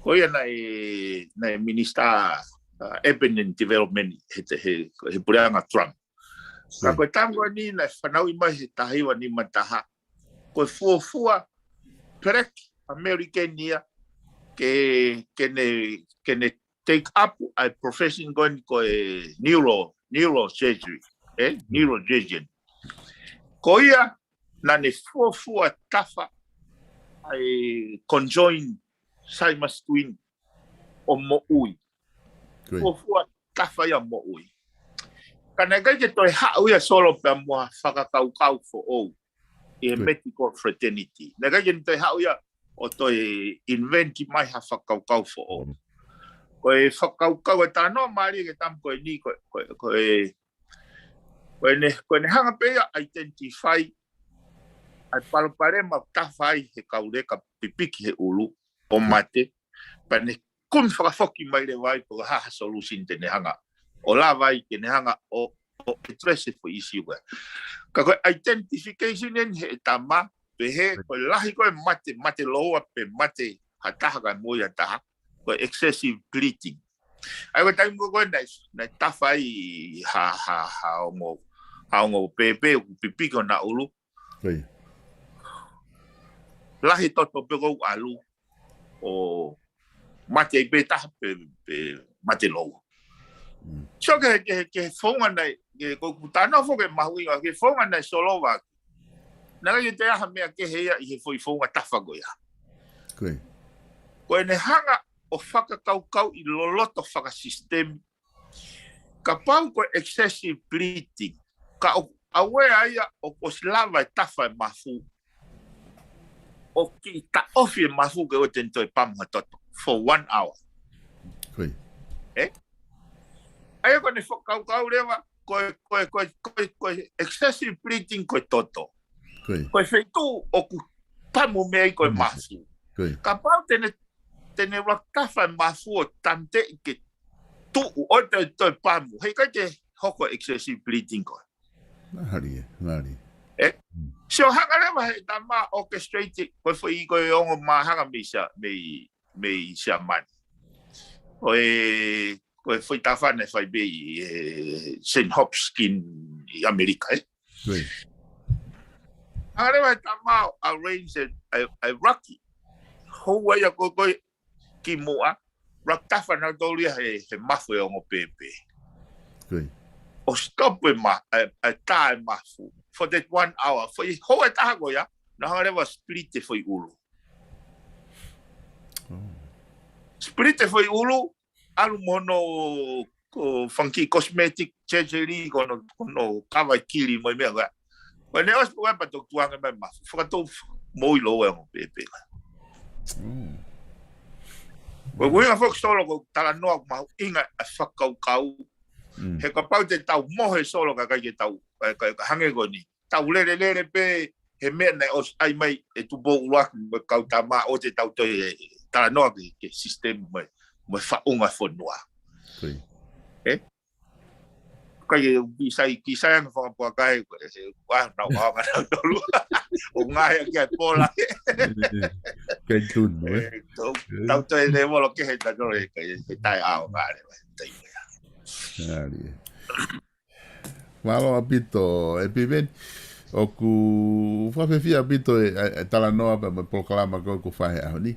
ko ia naʻe, naʻe Minister, uh, Urban and Development he, he, he puleʻanga Trump. Ka ko e tama ko eni naʻe fanauʻi mai he taha hiva nima taha. Ko e fuofua Black American ia ke, ke ne, ke ne take up ʻa e profession ko eni ko e neuro, neurosurgery, eh? Neurosurgeon. Ko ia naʻa ne fuofua tafa ʻa e conjoined siamese twin ʻo moʻui. Fuofua tafa ia moʻui. Ka naʻe ʻikai ke toe haʻu ia Solo pea mo ha fakakaukau foʻou ʻi he medical fraternity. Naʻe ʻikai ke toe haʻu ia ʻo toe invent mai ha fakakaukau foʻou. Ko e fakakaukau e talanoa mālie ki he tama ko eni, ko, ko, ko e, ko ʻene, ko ʻene hanga pē ia identify ʻa e palopalema ʻoku tafa ai he kau leka pipiki he ʻulu ʻo mate, pea ne kumi fakafoki mai leva ai pe ko e hā ha solution te ne hanga ʻo lava ai ke ne hanga ʻo, ʻo address e foʻi issue ko ē. Ka ko e identification eni he tama, pehē ko e lahi ko ē mate, mate loua pe mate ha taha kae moʻui ha taha, ko e excessive bleeding. ʻA ia ko e taimi ko ē naʻe, naʻe tafa ai ha, ha, ha ongo, ha ongo pēpē ʻoku pipiki ʻona ʻulu, lahi e toto pē ʻoku ʻalu ʻo mate ai pē taha pe, pe mate loua. So ke, ke, ke founga naʻe, ke, ko ʻeku talanoa foki ke mahuʻinga, ke founga naʻe Solo ʻaki. Naʻe ʻikai ke toe ʻi ai ha meʻa kehe ia ʻi he foʻi founga tafa ko ia. Ko ʻene hanga ʻo fakakaukauʻi loloto fakasisitemi. Kapau ko e excessive bleeding, ka ʻoku ʻauea ia ʻoku ʻosi lava e tafa e mafu, ʻo kiʻi taʻofi e mafu ke ʻoua te ne toe pamu ha toto for one hour. Eh? ʻA ia ko ʻene fakakaukau leva, ko e, ko e, ko e, ko e, ko e excessive bleeding ko e toto. Ko e feituʻu ʻoku pamu mei ai ko e mafu. Kapau te ne, te ne ʻuluaki tafa e mafu ʻo tāmateʻi ke tuʻu ʻo toe, toe pamu, heʻikai ke hoko e excessive bleeding ko ē. Mālie, mālie. Eh? So hanga leva he tama orchestrate, ko e foʻi, ko e ongo māhanga mei Sia-, mei, mei Siamane. Ko e, ko e foʻi tafa naʻe fai pē ʻi, eh, Johns Hopkins ʻi ʻAmelika, eh? Hanga leva he tama ʻo arrange e, e, e ʻuluaki. Houa ia ko ē ko ē kimuʻa, ʻuluaki tafa nautolu ia he, he mafu e ongo pēpē. ʻO stop e ma-, e, e tā e mafu for that one hour. Foʻi houa ʻe taha ko ia, naʻa nau hanga leva split e foʻi ʻulu. Split e foʻi ʻulu, ʻalu mo hono ko e fanga kiʻi cosmetic surgery, ko hono, ko hono kava e kili mo e meʻa ko ē. Ko ʻene ʻosi pē ko ē pea toki tukuange mai mafu. Fakatou moʻui loua e ongo pēpē. Ko e ʻuhinga foki Solo ko e talanoa ʻoku mahuʻinga e fakakaukau. He kapau te tau mohe Solo ka ʻikai ke tau, ka, ka, ka hangē ko eni. Tau lelelele pē he meʻa naʻe ʻosi ʻai mai ʻe Tupou ʻUluaki mo e kau tama ʻo te tau toe talanoa ki he, ki he system mai. mo e faʻunga fonua. Ē? Kai ke kisai, kisai anga fakapuakai, ko e, se, ua, nau, ua, nau, tolu. ʻO ngaahi ʻaki ʻa e pola. Kai tunu, ē? Ē, tau, tau toe levolo kehe ta tole, kai, kai taʻeʻaonga leva, tai ko ia. Ngali. Mālō ʻaupito, ʻe Piveni. ʻOku fakafiefia ʻaupito e, e, e talanoa pea mo e polokalama ko ē kuo fai he ʻaho ni.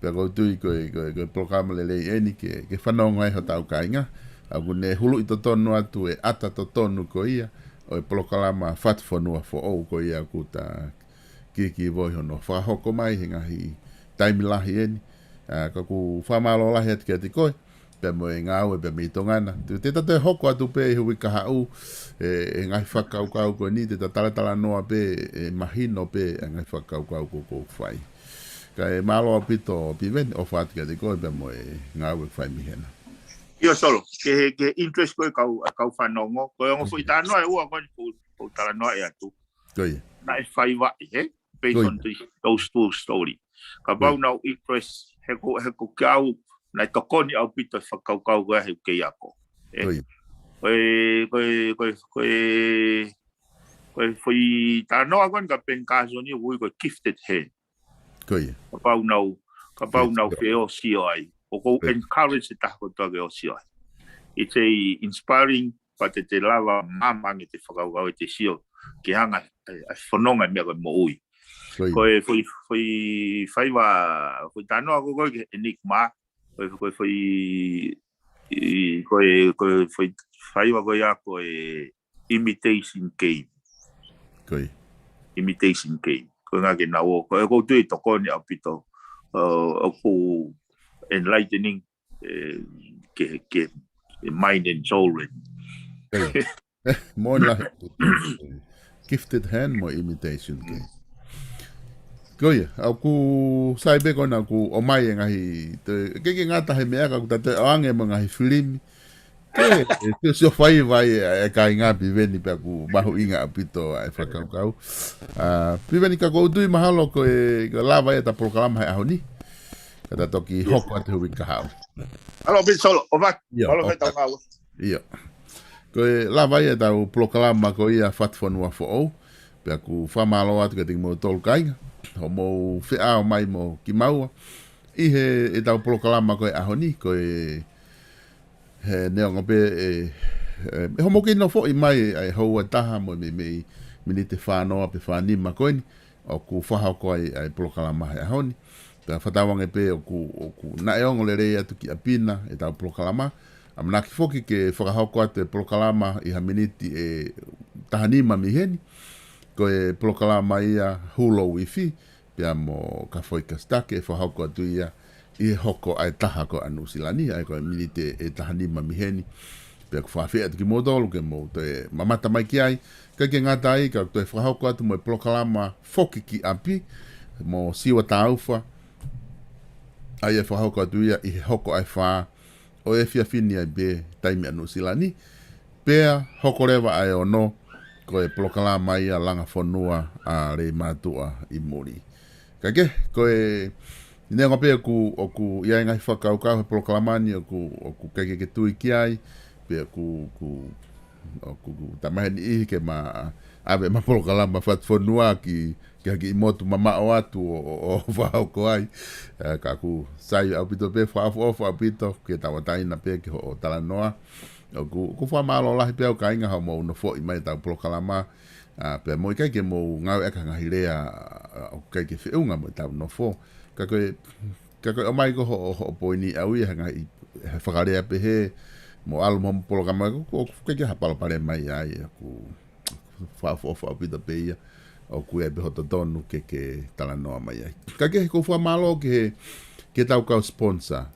Pea ʻoku ou tui ko e, ko e, ko e polokalama lelei eni ke, ke fanongo ai hotau kāinga. ʻOku ne huluʻi totonu atu e ʻata totonu ko ia ʻo e polokalama Fatufonua Foʻou ko ia ʻoku ta kiki vo ʻi hono fakahoko mai he ngaahi taimi lahi eni. ʻA, ka ʻoku fakamālō lahi atu kiate koe, pea mo e ngāue pea mei Tonga na. Te, te ta toe hoko atu pē ʻi he uike kahaʻu, e, e ngaahi fakakaukau ko eni, te ta talatalanoa pē, e mahino pē, e ngaahi fakakaukau ko ē ʻoku fai. Kae mālō ʻaupito Piveni, ʻofa atu kiate koe pea mo e ngāue ʻoku fai mei hena. ʻIo Solo, ke, ke interest ko ē kau, kau fanongo, ko e ongo foʻi talanoa ʻe ua ko eni ʻoku, ʻoku talanoa ʻe atu. Ko ia. Naʻe faiva ʻi he, based on this, those two story. Kapau naʻa ku interest, he ko, he ko kiate au, naʻe tokoni ʻaupito e fakakaukau ko ē he kei ako. Ē? Ko e, ko e, ko e, ko e, ko e foʻi talanoa ko eni kia Ben Carson ʻoku ui ko e Gifted Hand. Ko ia. Kapau naʻa ku, kapau naʻa ku feʻosio ai. ʻOku ou encourage e taha kotoa ke ʻosio ai. It's a inspiring, but te te lava maama ange ʻete fakakaukau ʻete sio ki he anga e, e fononga e meʻa ko e moʻui. Ko e foʻi, foʻi faiva, foʻi talanoa ko ē ki he enigma, ko e, ko e foʻi, ʻi, ko e, ko e foʻi faiva ko ia ko e Imitation Game. Ko ia. Imitation Game. Ko e ngaahi ke nau ō, ko e ʻoku ou tui ʻe tokoni ʻaupito, ʻoku enlightening, e, ke, ke, ke mind and soul. Ko ia. Mo la, Gifted Hand mo Imitation Game. Ko ia, ʻoku sai pē ko ena ʻoku ʻomai e ngaahi, te, ke ke ngata he meʻa ka ʻoku ta toe ʻoange mo e ngaahi filimi. Ke, e, te sio faiva e, e kāinga Piveni pea ʻoku mahuʻinga ʻaupito e fakakaukau. ʻA, Piveni ka ʻoku ou tui mahalo ko e, ko e lava ia ʻeta polokalama he ʻaho ni. Ka ta toki hoko atu he uike kahaʻu. ʻAlo, Piveni Solo, ʻofa atu. ʻIo, ʻofa atu. ʻIo. Ko e lava ia ʻetau polokalama ko ia Fatufonua Foʻou. Pea ʻoku fakamālō atu kiate kimoutolu kāinga. Hoʻomou feʻao mai mo kimaua. ʻI he, ʻetau polokalama ko e ʻaho ni, ko e, he neongo pē, e, e, hoʻomou kei nofoʻi mai, ʻa e houa ʻe taha mo e meimei miniti ʻe fānoa pe fānima ko eni. ʻOku fakahoko ai ʻa e polokalama he ʻaho ni. Pea fakatauange pē ʻoku, ʻoku naʻe ongo lelei atu ki ʻapi na ʻetau polokalama. ʻAmanaki foki ke fakahoko atu e polokalama ʻi ha miniti ʻe taha nima mei heni. Ko e polokalama ia Hulu Wifi, pea mo Kafoi Kasitake, ʻe fakahoko atu ia ʻi he hoko ʻa e taha ko ē ʻa Nuʻusila ni, ʻa ia ko e miniti ʻe taha nima mei heni. Pea ʻoku fakaafeʻi atu kimoutolu ke mou toe mamata mai ki ai, kae ʻikai ke ngata ai, ka ʻoku toe fakahoko atu mo e polokalama Foki ki ʻApi, mo Siua Taufa, ʻa ia ʻe fakahoko atu ia ʻi he hoko ʻa e fā ʻo e efiafi ni ʻa ia pē taimi ʻa Nuʻusila ni, pea hoko leva ʻa e ono, ko e polokalama ia Langa Fonua ʻa Leimātuʻa ʻi muli. Kae kehe, ko e, neongo pē ʻoku, ʻoku ʻi ai e ngaahi fakakaukau he polokalama ni ʻoku, ʻoku ʻikai ke ke tui ki ai, pea ʻoku, ʻoku, ʻoku, ʻoku tamahe ni ʻi he ke ma ʻave ʻema polokalama Fatufonua ki, ki ha kiʻi motu mamaʻo atu ʻo, ʻo, ʻo fakahoko ai. ʻE, ka ʻoku sai ʻaupito pē, fakaʻofoʻofa ʻaupito, ke tauʻatāina pē ki hoʻo talanoa. ʻOku, ʻoku fakamālō lahi pē au kāinga hoʻomou nofoʻi mai ʻetau polokalama, ʻa, pea mou ʻikai ke mou ngāueʻaki ha ngaahi lea, ʻa, ʻoku ʻikai ke feʻunga mo ʻetau nofo. Ka ko e, ka ko e ʻomai ko ē hoʻo, hoʻo poini ʻaʻau ia he ngaahi, he fakalea pehē, mo ʻalu mo hoʻomo polokalama, ʻoku, ʻoku ʻikai ke ha palopalema ia ai, ʻoku fakaʻofoʻofa ʻaupito pē ia, ʻoku ʻi ai pē hoʻo totonu ke, ke talanoa mai ai. Kae kehe ʻoku ou fakamālō ki he, ki heʻetau kau sponsor.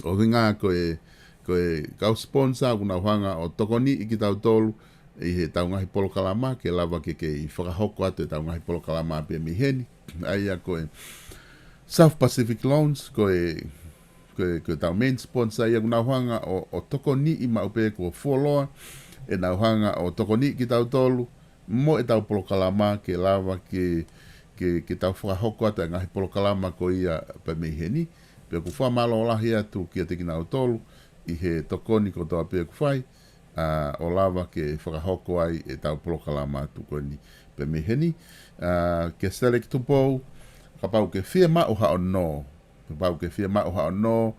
ʻUhinga ko e, ko e kau sponsor ʻoku nau hanga ʻo tokoniʻi kitautolu ʻi heʻetau ngaahi polokalama, ke lava ke kei fakahoko atu ʻetau ngaahi polokalama pē mei heni. ʻA ia ko e South Pacific Loans, ko e, ko e, ko ʻetau main sponsor ia ʻoku nau hanga ʻo, ʻo tokoniʻi maʻu pē kuo fuoloa, ʻenau hanga ʻo tokoniʻi kitautolu, mo ʻetau polokalama ke lava ke, ke, ke tau fakahoko atu e ngaahi polokalama ko ia pē mei heni. Pea ʻoku fakamālō lahi atu kiate kinautolu ʻi he tokoni kotoa pē ʻoku fai, ʻa, ʻo lava ke fakahoko ai ʻetau polokalama atu ko eni pē mei heni. ʻA, kia Steleki Tupou, kapau ʻoku ke fiemaʻu haʻo nō, kapau ʻoku ke fiemaʻu haʻo nō,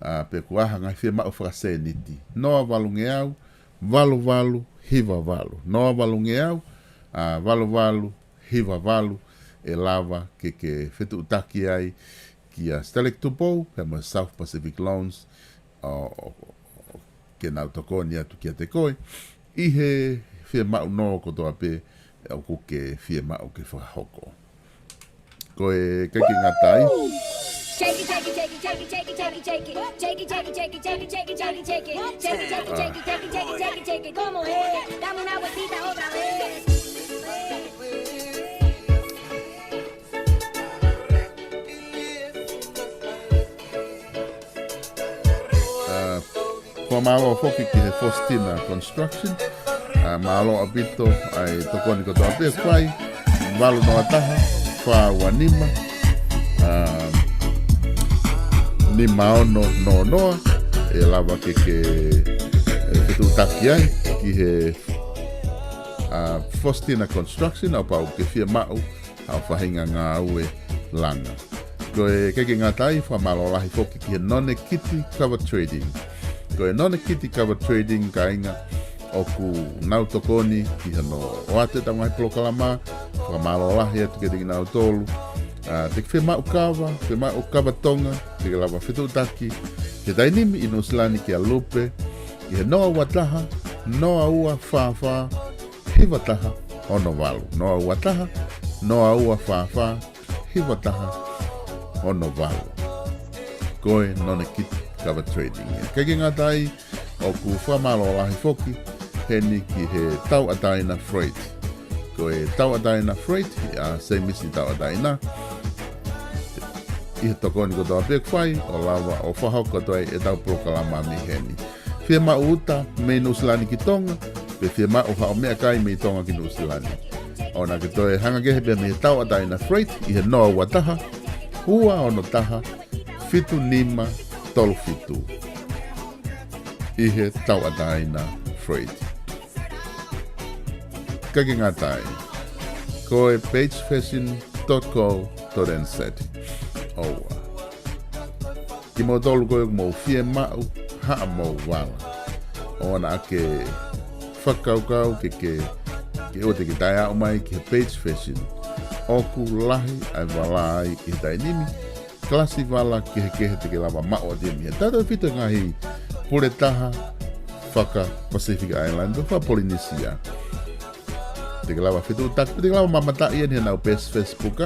ʻa, pe ko ha ngaahi fiemaʻu fakasēniti. Noa valungeau, valu valu, hiva valu. Noa valungeau, ʻa, valu valu, hiva valu, ʻe lava ke ke fetuʻutaki ai kia Steleki Tupou, pea mo South Pacific Loans, ʻo, ʻo, ʻo, ke nau tokoni atu kiate koe ʻi he fiemaʻu nō kotoa pē ʻoku ke fiemaʻu ke fakahoko. Ko e ʻikai ke ngata ai. Shake it, shake it, shake it, shake it, shake it, shake it, shake it. Shake it, shake it, shake it, shake it, shake it, shake it. Shake it, shake it, shake it, shake it, shake it, shake it. Como es? Dame una vueltita otra vez. ʻA, fakamālō foki ki he Faustina Construction. ʻA, mālō ʻaupito ʻa e tokoni kotoa pē fai. Valu noa taha, fā ua nima, ʻa, nima ono noa noa, ʻe lava ke ke, ʻe, fetuʻutaki ai ki he, ʻa, Faustina Construction, ʻo kapau ʻoku ke fiemaʻu haʻo faʻahinga ngāue langa. Ko e ʻikai ke ngata ai, fakamālō lahi foki ki he Nonekiti Cover Trading. Ko e Nonekiti Cover Trading, kāinga, ʻoku nau tokoni ki hono ʻoatu ʻetau ngaahi polokalama, fakamālō lahi atu kiate kinautolu. ʻA, te ke fiemaʻu kava, fiemaʻu kava Tonga, te ke lava fetuʻutaki he taimi ni ʻi Nuʻusila ni kia Lupe, ʻi he noa ua taha, noa ua fā fā, hiva taha ono valu. Noa ua taha, noa ua fā fā, hiva taha ono valu. Ko e Nonekiti Cover Trading. ʻIkai ke ngata ai, ʻoku fakamālō lahi foki heni ki he Tauʻatāina Freight. Ko e Tauʻatāina Freight, ʻa Seimisi Tauʻatāina, ʻi he tokoni kotoa pē ʻoku fai, ʻo lava ʻo fakahoko atu ai ʻetau polokalama mei heni. Fiemaʻu uta mei Nuʻusila ni ki Tonga, pe fiemaʻu haʻo meʻakai mei Tonga ki Nuʻusila ni, ʻoua naʻá ke toe hanga kehe pē mei he Tauʻatāina Freight ʻi he noa ua taha, ua ono taha, fitu nima tolu fitu. ʻI he Tauʻatāina Freight. ʻIkai ke ngata ai, ko e page fashion dot co dot N Z. ʻOua. Kimoutolu ko ē ʻoku mou fiemaʻu haʻamou vala, ʻoua naʻá ke fakakaukau ke, ke, ke ʻoua te ke taʻeaʻu mai ki he Page Fashion. ʻOku lahi ʻa e vala ai ʻi he taimi ni. Kalasi vala kehekehe te ke lava maʻu ʻa e taimi ni. Tautautefito ki he ngaahi pule taha faka-Pacific Island, faka-Polinisia. Te ke lava fetuʻutaki, te ke lava mamataʻi ʻi heʻenau peesi Facebook,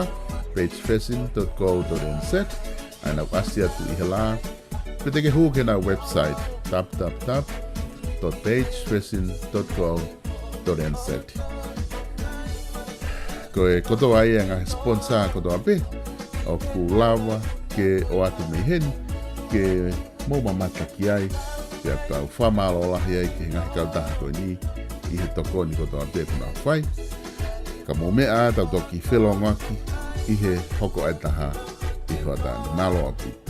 page fashion dot co dot N Z, ʻa ʻenau ʻasi atu ʻi he lā. Pe te ke hū ki heʻenau website, w w w dot page fashion dot co dot N Z. Ko e kotoa ia e ngaahi sponsor kotoa pē ʻoku lava ke ʻoatu mei heni, ke mou mamata ki ai, pea ʻoku ou fakamālō lahi ai ki he ngaahi kautaha ko eni ʻi he tokoni kotoa pē ʻoku nau fai. Ka mou meʻa ā, tau toki felōngoaki ʻi he hoko ʻa e taha ʻi he hoʻatā ni. Mālō ʻaupito.